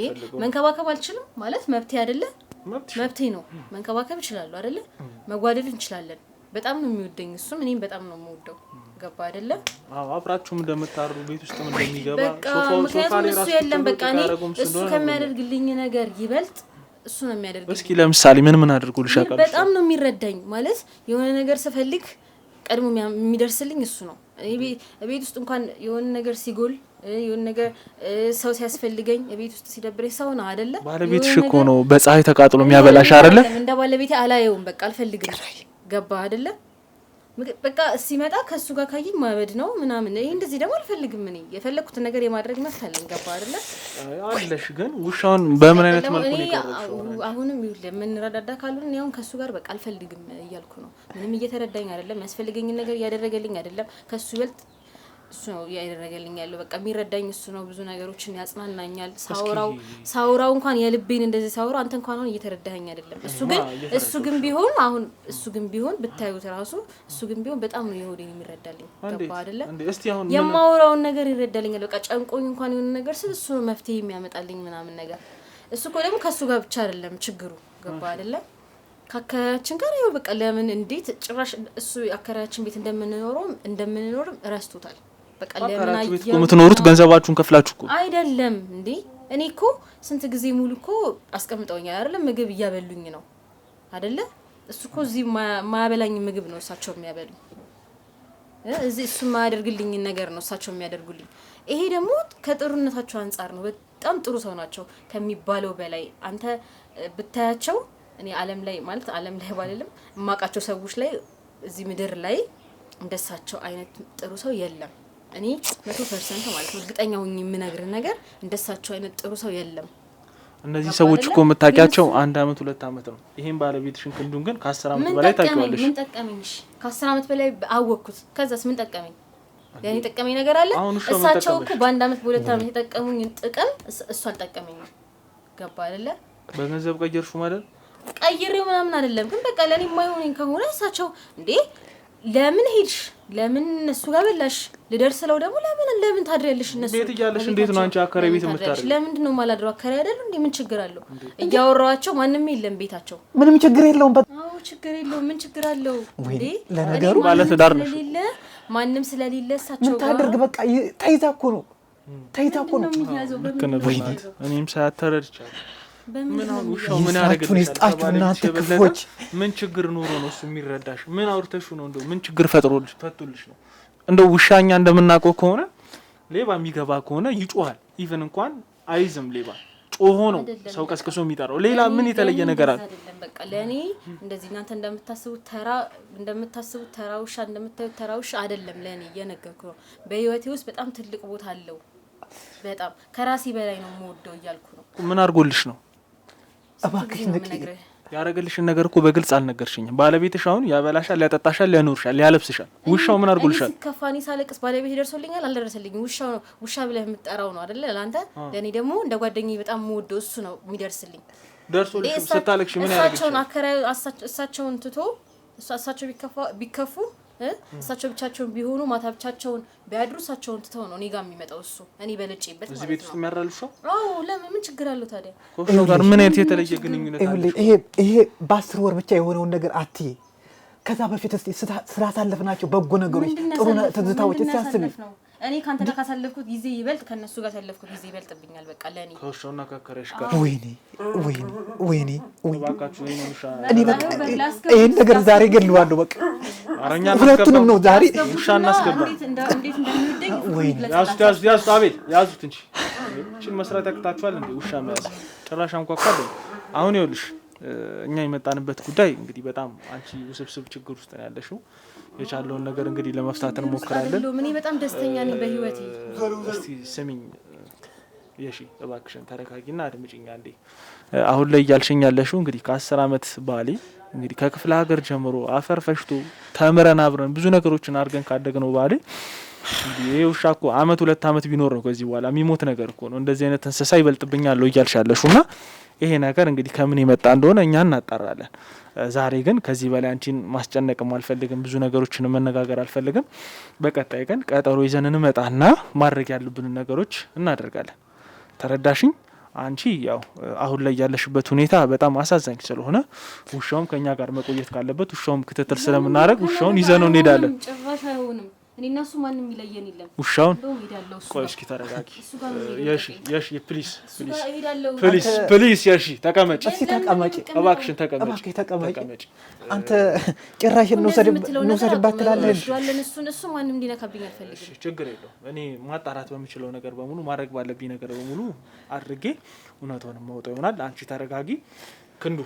Speaker 3: መንከባከብ አልችልም ማለት መብቴ አይደለ? መብቴ ነው። መንከባከብ እችላለሁ አይደለ? መጓደድ እንችላለን። በጣም ነው የሚወደኝ እሱም፣ እኔም በጣም ነው የምወደው። ገባ አይደለ?
Speaker 2: አዎ፣ አብራችሁም እንደምታሩ ቤት ውስጥም እንደሚገባ
Speaker 3: በቃ ምክንያቱም እሱ የለም። በቃ እኔ እሱ ከሚያደርግልኝ ነገር ይበልጥ እሱ ነው የሚያደርግልኝ።
Speaker 2: እስኪ ለምሳሌ ምን ምን አድርጎልሽ ያውቃል?
Speaker 3: በጣም ነው የሚረዳኝ። ማለት የሆነ ነገር ስፈልግ ቀድሞ የሚደርስልኝ እሱ ነው። ቤት ውስጥ እንኳን የሆነ ነገር ሲጎል፣ የሆነ ነገር ሰው ሲያስፈልገኝ፣ ቤት ውስጥ ሲደብረኝ ሰው ነው አይደለ?
Speaker 2: ባለቤትሽ እኮ ነው በፀሐይ ተቃጥሎ የሚያበላሽ አይደለ?
Speaker 3: እንደ ባለቤቴ አላየውም። በቃ አልፈልግም። ገባ አይደለ? በቃ ሲመጣ ከእሱ ጋር ካየኝ ማበድ ነው ምናምን። ይሄ እንደዚህ ደግሞ አልፈልግም። እኔ የፈለግኩትን ነገር የማድረግ መብት አለኝ። ገባ አይደለ?
Speaker 2: አለሽ። ግን ውሻውን በምን አይነት መልኩ ነው የቀረብሽው?
Speaker 3: አሁንም ይኸውልህ የምንረዳዳ ካልሆነ እኔ አሁን ከእሱ ጋር በቃ አልፈልግም እያልኩ ነው። ምንም እየተረዳኝ አይደለም። የሚያስፈልገኝን ነገር እያደረገልኝ አይደለም። ከእሱ ይበልጥ እሱ ነው እያደረገልኝ ያለው። በቃ የሚረዳኝ እሱ ነው። ብዙ ነገሮችን ያጽናናኛል። ሳውራው እንኳን የልቤን እንደዚህ ሳውራው አንተ እንኳን አሁን እየተረዳኸኝ አይደለም። እሱ ግን ቢሆን አሁን እሱ ግን ቢሆን ብታዩት ራሱ እሱ ግን ቢሆን በጣም ነው የሆዴን የሚረዳልኝ። ገባ አይደለ? የማውራውን ነገር ይረዳልኛል። በቃ ጨንቆኝ እንኳን የሆነ ነገር ስል እሱ ነው መፍትሄ የሚያመጣልኝ ምናምን ነገር። እሱ እኮ ደግሞ ከእሱ ጋር ብቻ አይደለም ችግሩ። ገባ አይደለ? ከአከራያችን ጋር ይኸው በቃ ለምን እንዴት ጭራሽ እሱ አከራያችን ቤት እንደምንኖርም ረስቶታል። በቃ ለምን
Speaker 2: ቤት እኮ የምትኖሩት ገንዘባችሁን ከፍላችሁ እኮ
Speaker 3: አይደለም እንዴ? እኔ እኮ ስንት ጊዜ ሙሉ እኮ አስቀምጠውኛል አይደለም? ምግብ እያበሉኝ ነው አይደለ? እሱ እኮ እዚህ የማያበላኝ ምግብ ነው እሳቸው የሚያበሉኝ። እዚህ እሱ የማያደርግልኝን ነገር ነው እሳቸው የሚያደርጉልኝ። ይሄ ደግሞ ከጥሩነታቸው አንጻር ነው። በጣም ጥሩ ሰው ናቸው ከሚባለው በላይ። አንተ ብታያቸው እኔ ዓለም ላይ፣ ማለት ዓለም ላይ ባልልም የማውቃቸው ሰዎች ላይ፣ እዚህ ምድር ላይ እንደሳቸው አይነት ጥሩ ሰው የለም። እኔ 100% ማለት ነው እርግጠኛ ሆኜ የምነግርህ ነገር እንደሳቸው አይነት ጥሩ ሰው የለም።
Speaker 2: እነዚህ ሰዎች እኮ የምታውቂያቸው አንድ አመት ሁለት አመት ነው። ይሄን ባለቤትሽን ክንዱን ግን ከ10 አመት በላይ ታውቂዋለሽ።
Speaker 3: ምን ጠቀመኝ? ከ10 አመት በላይ አወቅኩት። ከዛስ ምን ጠቀመኝ? ለእኔ የጠቀመኝ ነገር አለ?
Speaker 2: አሁን ውሻው ምን
Speaker 3: እሳቸው እኮ
Speaker 2: ጠቀመሽ?
Speaker 3: በ1 አመት በ2 አመት የጠቀሙኝን ጥቅም እሱ አልጠቀመኝም። ገባ አይደለ?
Speaker 2: በገንዘብ ቀየርሹ ማለት
Speaker 3: ቀይሬው ምናምን አይደለም፣ ግን በቃ ለእኔ የማይሆነኝ ከሆነ እሳቸው እንዴ ለምን ሄድሽ? ለምን እነሱ ጋር በላሽ? ልደርስለው ደግሞ ለምን ታድሪያለሽ? እነሱ
Speaker 2: ቤት እያለሽ እንዴት ነው አንቺ አከራይ ቤት
Speaker 3: ለምን ታድሪያለሽ?
Speaker 2: የምታድሪው?
Speaker 3: ለምንድን ነው የማላድረው? አከራይ አይደሉ እንዴ? ምን ችግር አለው? እያወራኋቸው ማንም የለም ቤታቸው።
Speaker 1: ምንም ችግር የለውም።
Speaker 3: አዎ ችግር የለውም። ምን ችግር አለው
Speaker 1: ወይኔ፣
Speaker 3: እንዴ?
Speaker 1: ለነገሩ
Speaker 3: እኔ ማንም
Speaker 2: ባለትዳር ነሽ።
Speaker 3: ስለሌለ ማንም ስለሌለ እሳቸው
Speaker 1: ምን
Speaker 3: ጋር
Speaker 1: ታደርግ? በቃ ተይዛ እኮ ነው፣ ተይዛ እኮ ነው።
Speaker 3: ምንድን ነው የሚያዘው?
Speaker 2: ልክ
Speaker 3: በምንድን
Speaker 2: ነህ
Speaker 3: ነው
Speaker 2: በእናትህ።
Speaker 3: የሚያዘው?
Speaker 2: እኔም ሳያት ተረድቻለሁ።
Speaker 3: በምንድን
Speaker 2: ምን
Speaker 3: ነው
Speaker 2: አሁን
Speaker 3: የሚያዘው?
Speaker 2: ውሻው ምን
Speaker 1: ይስጣችሁን
Speaker 2: ያደርግልሻል?
Speaker 1: ይስጣችሁ
Speaker 2: ከባለቤትሽ
Speaker 1: እናንተ
Speaker 2: የበለጠ
Speaker 1: ክፉዎች።
Speaker 2: ምን ችግር ኖሮ ነው እሱ የሚረዳሽ? ምን አውርተሽው ነው? እንደው ምን ችግር ፈጥሮልሽ ፈቶልሽ ነው? እንደው ውሻኛ እንደምናውቀው ከሆነ ሌባ የሚገባ ከሆነ ይጮሃል። Even እንኳን አይዝም ሌባ ጮሆ ነው
Speaker 3: አይደለም።
Speaker 2: ሰው ቀስቅሶ የሚጠራው። ሌላ ምን የተለየ
Speaker 3: ለእኔ
Speaker 2: ነገር አለ?
Speaker 3: እንደዛ አይደለም። በቃ ለእኔ እንደዚህ እናንተ እንደምታስቡት ተራ ውሻ እንደምታዩት ተራ ውሻ አይደለም። ለእኔ እየነገርኩ ነው። በህይወቴ ውስጥ በጣም ትልቅ ቦታ አለው። በጣም ከራሴ በላይ ነው የምወደው እያልኩ ነው።
Speaker 2: ምን አድርጎልሽ ነው?
Speaker 3: ስንት
Speaker 1: እባክሽ
Speaker 3: ጊዜ ነው
Speaker 1: ንቂ።
Speaker 3: የምነግርህ?
Speaker 2: ያደረገልሽን ነገር እኮ በግልጽ አልነገርሽኝም። ባለቤትሽ አሁን ያበላሻል፣ ያጠጣሻል፣ ያኖርሻል፣ ያለብስሻል። ውሻው ምን አድርጎልሻል?
Speaker 3: እኔ ስከፋ እኔ ሳለቅስ ባለቤቴ ደርሶልኛል አልደረሰልኝም? ውሻው ነው ውሻ ብለህ የምትጠራው ነው አይደለ? ለአንተ ለእኔ ደግሞ እንደ ጓደኛዬ በጣም የምወደው እሱ ነው የሚደርስልኝ።
Speaker 2: ደርሶልሽ ስታለቅሽ ምን
Speaker 3: እሳቸውን
Speaker 2: ያደርግልሻል?
Speaker 3: አከራዩ እሳቸውን ትቶ እሳቸው ቢከፉ እሳቸው ብቻቸውን ቢሆኑ ማታ ብቻቸውን ቢያድሩ እሳቸውን ትተው ነው እኔ ጋር የሚመጣው እሱ እኔ በልጬበት
Speaker 2: እዚህ
Speaker 3: ማለት
Speaker 2: ቤት ውስጥ
Speaker 3: ነው።
Speaker 2: የሚያራል ውሻው
Speaker 3: አዎ ለምን ምን ችግር አለው ታዲያ?
Speaker 2: ከውሻው ጋር ምን አይነት የተለየ ግንኙነት አለሽ?
Speaker 1: ይኸውልህ፣ ይሄ በ10 ወር ብቻ የሆነውን ነገር አትይ። ከዛ በፊት እስኪ ስላሳለፍናቸው በጎ ነገሮች
Speaker 3: ምንድን ነው
Speaker 1: ጥሩ
Speaker 3: ያሳለፍነው?
Speaker 1: ትዝታዎች
Speaker 3: ምንድን
Speaker 1: እስኪ
Speaker 3: ነው
Speaker 1: አስቢ።
Speaker 3: ያሳለፍነው? እኔ ከአንተ ጋር ካሳለፍኩት ጊዜ ይበልጥ ከእነሱ ጋር ያሳለፍኩት ጊዜ ይበልጥብኛል። በቃ ለእኔ
Speaker 2: ከውሻውና ከአከራይሽ ጋር
Speaker 1: ወይኔ ወይኔ ወይኔ ወይኔ
Speaker 2: እባካችሁ ይሄንን ውሻ
Speaker 1: እኔ በቃ ይሄን ነገር ዛሬ ገድለዋለሁ። በቃ
Speaker 2: ኧረ እኛ
Speaker 1: ሁለቱንም ነው ዛሬ።
Speaker 2: ውሻ እናስገባ።
Speaker 3: እንዴት እንደሚወደኝ ፍቅሩን
Speaker 1: ወይኔ።
Speaker 3: ይግለጽላቸው።
Speaker 2: ያዙት ያዙት ያዙት፣ አቤል ያዙት እንጂ እቺን መስራት ያቅታችኋል እንዴ? ውሻ መያዝ ጭራሽ አንኳኳ። አሁን ይኸውልሽ እኛ የመጣንበት ጉዳይ እንግዲህ በጣም አንቺ ውስብስብ ችግር ውስጥ ነው ያለሽው። የቻለውን ነገር እንግዲህ ለመፍታት እንሞክራለን።
Speaker 3: አይደለሁም። እኔ በጣም ደስተኛ ነኝ በህይወቴ።
Speaker 2: እስቲ ስሚኝ የሺ እባክሽን ተረጋጊና አድምጪኝ አንዴ። አሁን ላይ እያልሽኝ ያለሽው እንግዲህ ከ10 አመት ባሌ እንግዲህ ከክፍለ ሀገር ጀምሮ አፈር ፈሽቶ ተምረን አብረን ብዙ ነገሮችን አድርገን ካደግነው ባሌ እንግዲህ ይሄ ውሻ እኮ አመት 2 አመት ቢኖር ነው ከዚህ በኋላ የሚሞት ነገር እኮ ነው። እንደዚህ አይነት እንስሳ ይበልጥብኛል ነው እያልሽ ያለሽው እና ይሄ ነገር እንግዲህ ከምን የመጣ እንደሆነ እኛ እናጣራለን። ዛሬ ግን ከዚህ በላይ አንቺን ማስጨነቅም አልፈልግም፣ ብዙ ነገሮችን መነጋገር አልፈልግም። በቀጣይ ቀን ቀጠሮ ይዘን እንመጣና ማድረግ ያሉብንን ነገሮች እናደርጋለን። ተረዳሽኝ? አንቺ ያው አሁን ላይ ያለሽበት ሁኔታ በጣም አሳዛኝ ስለሆነ ውሻውም ከኛ ጋር መቆየት ካለበት ውሻውም ክትትል ስለምናደርግ ውሻውን ይዘነው እንሄዳለን።
Speaker 3: ጭራሽ አይሆንም። እኔ እና እሱ ማንም የሚለየን የለም።
Speaker 2: ውሻውን
Speaker 3: እንደውም እሄዳለሁ እሱ
Speaker 2: ቆይ
Speaker 3: ጋር።
Speaker 2: እስኪ ተረጋጊ።
Speaker 3: እሱ ጋር ነው የምሄደው።
Speaker 2: የሺ የሺ please
Speaker 3: እሱ
Speaker 2: please
Speaker 3: ጋር እሄዳለሁ።
Speaker 2: please please የሺ ተቀመጭ፣
Speaker 1: እስኪ ተቀመጪ፣
Speaker 2: እባክሽን ተቀመጭ፣
Speaker 1: እባክሽ ተቀመጪ።
Speaker 2: ተቀመጭ።
Speaker 1: አንተ ጭራሽ
Speaker 3: እንደዚህ የምትለው ነገር
Speaker 1: እንውሰድባት
Speaker 3: አቁም።
Speaker 1: ትላለህ።
Speaker 3: እወደዋለን እሱን እሱ ማንም እንዲነካብኝ አልፈልግም።
Speaker 2: እሺ ችግር የለውም። እኔ ማጣራት በምችለው ነገር በሙሉ ማድረግ ባለብኝ ነገር በሙሉ አድርጌ እውነቷን ማውጣው ይሆናል። አንቺ ተረጋጊ። ክንዱ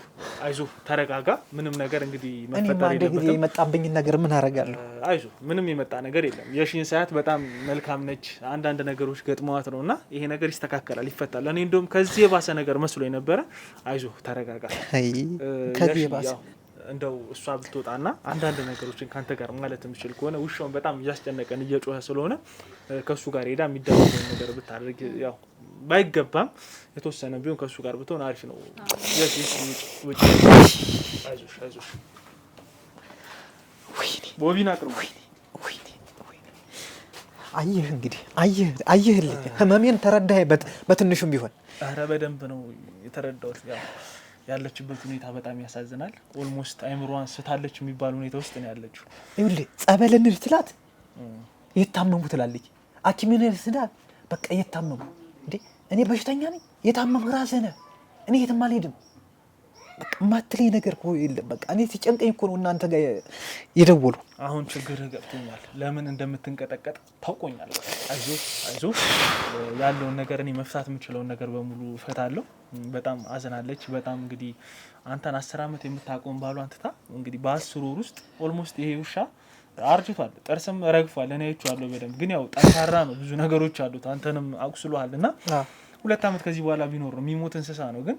Speaker 2: አይዞ ተረጋጋ። ምንም ነገር እንግዲህ
Speaker 1: እኔማ
Speaker 2: መፈጠር
Speaker 1: አንድ ጊዜ
Speaker 2: የለበትም።
Speaker 1: የመጣብኝን ነገር ምን አደርጋለሁ?
Speaker 2: አይዞ ምንም የመጣ ነገር የለም። የሺን ሳያት በጣም መልካም ነች። አንዳንድ ነገሮች ገጥመዋት ነው እና ይሄ ነገር ይስተካከላል፣ ይፈታል። እኔ እንደውም ከዚህ የባሰ ነገር መስሎ የነበረ። አይዞ ተረጋጋ።
Speaker 1: አይ ከዚህ
Speaker 2: የሺ
Speaker 1: የባሰ
Speaker 2: ያው እንደው እሷ ብትወጣና አንዳንድ ነገሮችን ከአንተ ጋር ማለት የምችል ከሆነ ውሻውን በጣም እያስጨነቀን እየጮኸ ስለሆነ ከእሱ ጋር ሄዳ የሚደረገውን ነገር ብታደርግ ያው ባይገባም የተወሰነ ቢሆን ከእሱ ጋር ብትሆን አሪፍ ነው። የሺ ውጭ ውጭ። አይዞሽ አይዞሽ።
Speaker 1: ወይኔ
Speaker 2: ቦቢን አቅርቡ።
Speaker 1: ወይኔ ወይኔ። አየህ እንግዲህ አየህ አየህልኝ ህመሜን ተረዳህ በትንሹም ቢሆን።
Speaker 2: ኧረ በደንብ ነው የተረዳሁት። ያው ያለችበት ሁኔታ በጣም ያሳዝናል። Almost አይምሮዋን ስታለች የሚባል ሁኔታ ውስጥ ነው ያለችው።
Speaker 1: ይኸውልህ ጸበል እንሂድ ትላት የታመሙ ትላለች። ሐኪም እንሂድ ስላት በቃ የታመሙ እንዴ እኔ በሽተኛ ነኝ፣ የታመምክ ራስህ ነህ፣ እኔ የትም አልሄድም። በቃ የማትለኝ ነገር እኮ የለም። በቃ እኔ ሲጨንቀኝ እኮ ነው እናንተ ጋር የደወሉ።
Speaker 2: አሁን ችግርህ ገብቶኛል። ለምን እንደምትንቀጠቀጥ ታውቆኛል። በቃ አይዞህ አይዞህ፣ ያለውን ነገር እኔ መፍታት የምችለውን ነገር በሙሉ እፈታለሁ። በጣም አዝናለች። በጣም እንግዲህ አንተን 10 አመት የምታውቀውን ባሏን ትታ እንግዲህ በ10 ወር ውስጥ almost ይሄ ውሻ አርጅቷል፣ ጥርስም ረግፏል። እኔ አይቼዋለሁ በደንብ ግን ያው ጠንካራ ነው፣ ብዙ ነገሮች አሉት። አንተንም አቁስሏል እና 2 አመት ከዚህ በኋላ ቢኖር ነው የሚሞት እንስሳ ነው። ግን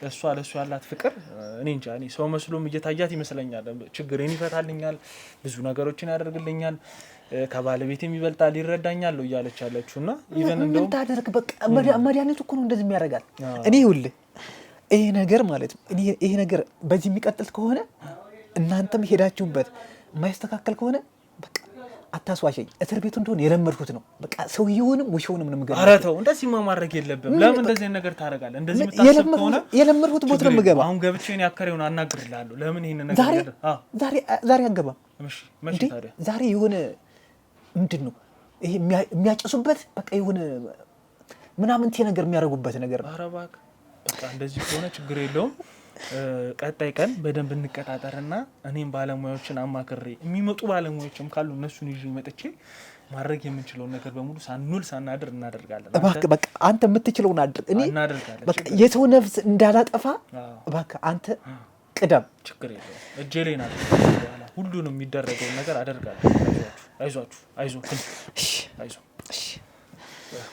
Speaker 2: እሷ ለእሱ ያላት ፍቅር እኔ እንጃ፣ እኔ ሰው መስሎም እየታያት ይመስለኛል። ችግሬን ይፈታልኛል፣ ብዙ ነገሮችን ያደርግልኛል። ከባለቤቴም ይበልጣል ይረዳኛል እያለች ያለችው እና even
Speaker 1: ምን
Speaker 2: እንደውም
Speaker 1: ታደርግ በቃ መድኃኒቱ እኮ ነው እንደዚህ የሚያደርጋት። እኔ ይኸውልህ ይሄ ነገር ማለት ነው ይሄ ነገር በዚህ የሚቀጥል ከሆነ እናንተም ሄዳችሁበት የማይስተካከል ከሆነ በቃ አታስዋሸኝ። እስር ቤቱ እንደሆነ የለመድኩት ነው። በቃ ሰውየውንም ውሻውንም ነው የምገባው።
Speaker 2: ኧረ ተው፣ እንደዚህማ ማድረግ የለብህም። ለምን እንደዚህ አይነት ነገር ታደርጋለህ? እንደዚህ የምታስብ ከሆነ
Speaker 1: የለመድኩት ቦታ ነው የምገባ።
Speaker 2: አሁን ገብቼ እኔ አከራዩን አናግርልሃለሁ። ለምን ይሄን ነገር
Speaker 1: ዛሬ ዛሬ አገባም።
Speaker 2: እሺ፣ መቼ ታዲያ?
Speaker 1: ዛሬ የሆነ ምንድን ነው ይሄ የሚያጨሱበት በቃ የሆነ ምናምንቴ ነገር የሚያደርጉበት ነገር ነው።
Speaker 2: ኧረ እባክህ በቃ እንደዚህ ከሆነ ችግር የለውም። ቀጣይ ቀን በደንብ እንቀጣጠርና እኔም ባለሙያዎችን አማክሬ የሚመጡ ባለሙያዎችም ካሉ እነሱን ይዤ መጥቼ ማድረግ የምንችለውን ነገር በሙሉ ሳንውል ሳናድር እናደርጋለን።
Speaker 1: እባክህ በቃ አንተ የምትችለውን አድርግ። እኔ
Speaker 2: እናደርጋለን።
Speaker 1: በቃ የሰው ነፍስ እንዳላጠፋ እባክህ አንተ ቅደም።
Speaker 2: ችግር የለውም። እጄ ላይ ናት። በኋላ ሁሉንም የሚደረገውን ነገር አደርጋለሁ። አይዟችሁ፣ አይዞህ፣ አይዞህ።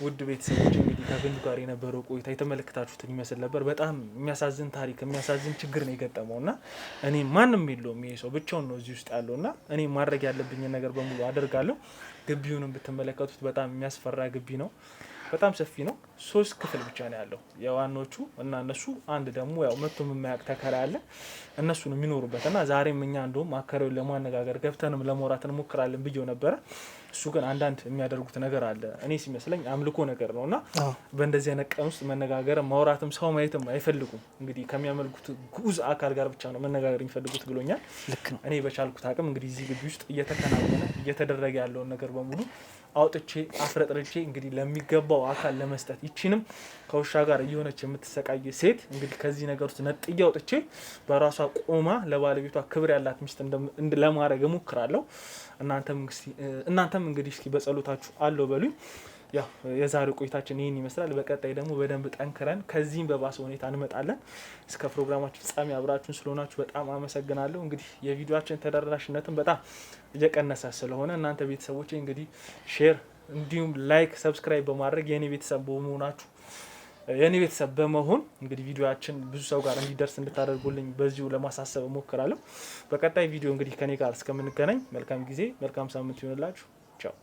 Speaker 2: ውድ ቤተሰቦች እንግዲህ ከግንዱ ጋር የነበረው ቆይታ የተመለከታችሁትን ይመስል ነበር። በጣም የሚያሳዝን ታሪክ፣ የሚያሳዝን ችግር ነው የገጠመው እና እኔ ማንም የለውም፣ ይሄ ሰው ብቻውን ነው እዚህ ውስጥ ያለው እና እኔ ማድረግ ያለብኝን ነገር በሙሉ አደርጋለሁ። ግቢውንም ብትመለከቱት በጣም የሚያስፈራ ግቢ ነው። በጣም ሰፊ ነው። 3 ክፍል ብቻ ነው ያለው የዋኖቹ እና እነሱ አንድ ደግሞ ያው መጥቶ የማያውቅ ተከራይ አለ። እነሱ ነው የሚኖሩበት እና ዛሬም እኛ እንደውም አከራዩን ለማነጋገር ገብተንም ለመውራት እንሞክራለን ብዬው ነበረ። እሱ ግን አንዳንድ የሚያደርጉት ነገር አለ። እኔ ሲመስለኝ አምልኮ ነገር ነው እና በእንደዚህ አይነት ቀን ውስጥ መነጋገር ማውራትም ሰው ማየትም አይፈልጉም። እንግዲህ ከሚያመልኩት ግዑዝ አካል ጋር ብቻ ነው መነጋገር የሚፈልጉት ብሎኛል።
Speaker 1: ልክ ነው።
Speaker 2: እኔ በቻልኩት አቅም እንግዲህ እዚህ ግቢ ውስጥ እየተከናወነ እየተደረገ ያለውን ነገር በሙሉ አውጥቼ አፍረጥርቼ እንግዲህ ለሚገባው አካል ለመስጠት ይቺንም ከውሻ ጋር እየሆነች የምትሰቃይ ሴት እንግዲህ ከዚህ ነገር ውስጥ ነጥዬ አውጥቼ በራሷ ቆማ ለባለቤቷ ክብር ያላት ሚስት ለማድረግ እሞክራለሁ። እናንተም እንግዲህ እስኪ በጸሎታችሁ አለው በሉኝ። ያው የዛሬው ቆይታችን ይህን ይመስላል። በቀጣይ ደግሞ በደንብ ጠንክረን ከዚህም በባሰ ሁኔታ እንመጣለን። እስከ ፕሮግራማችን ፍጻሜ አብራችሁን ስለሆናችሁ በጣም አመሰግናለሁ። እንግዲህ የቪዲዮአችን ተደራሽነትን በጣም እየቀነሰ ስለሆነ እናንተ ቤተሰቦቼ እንግዲህ share እንዲሁም like subscribe በማድረግ የኔ ቤተሰብ በመሆናችሁ የኔ ቤተሰብ በመሆን እንግዲህ ቪዲዮአችን ብዙ ሰው ጋር እንዲደርስ እንድታደርጉልኝ በዚሁ ለማሳሰብ እሞክራለሁ። በቀጣይ ቪዲዮ እንግዲህ ከኔ ጋር እስከምንገናኝ መልካም ጊዜ መልካም ሳምንት ይሁንላችሁ። ቻው።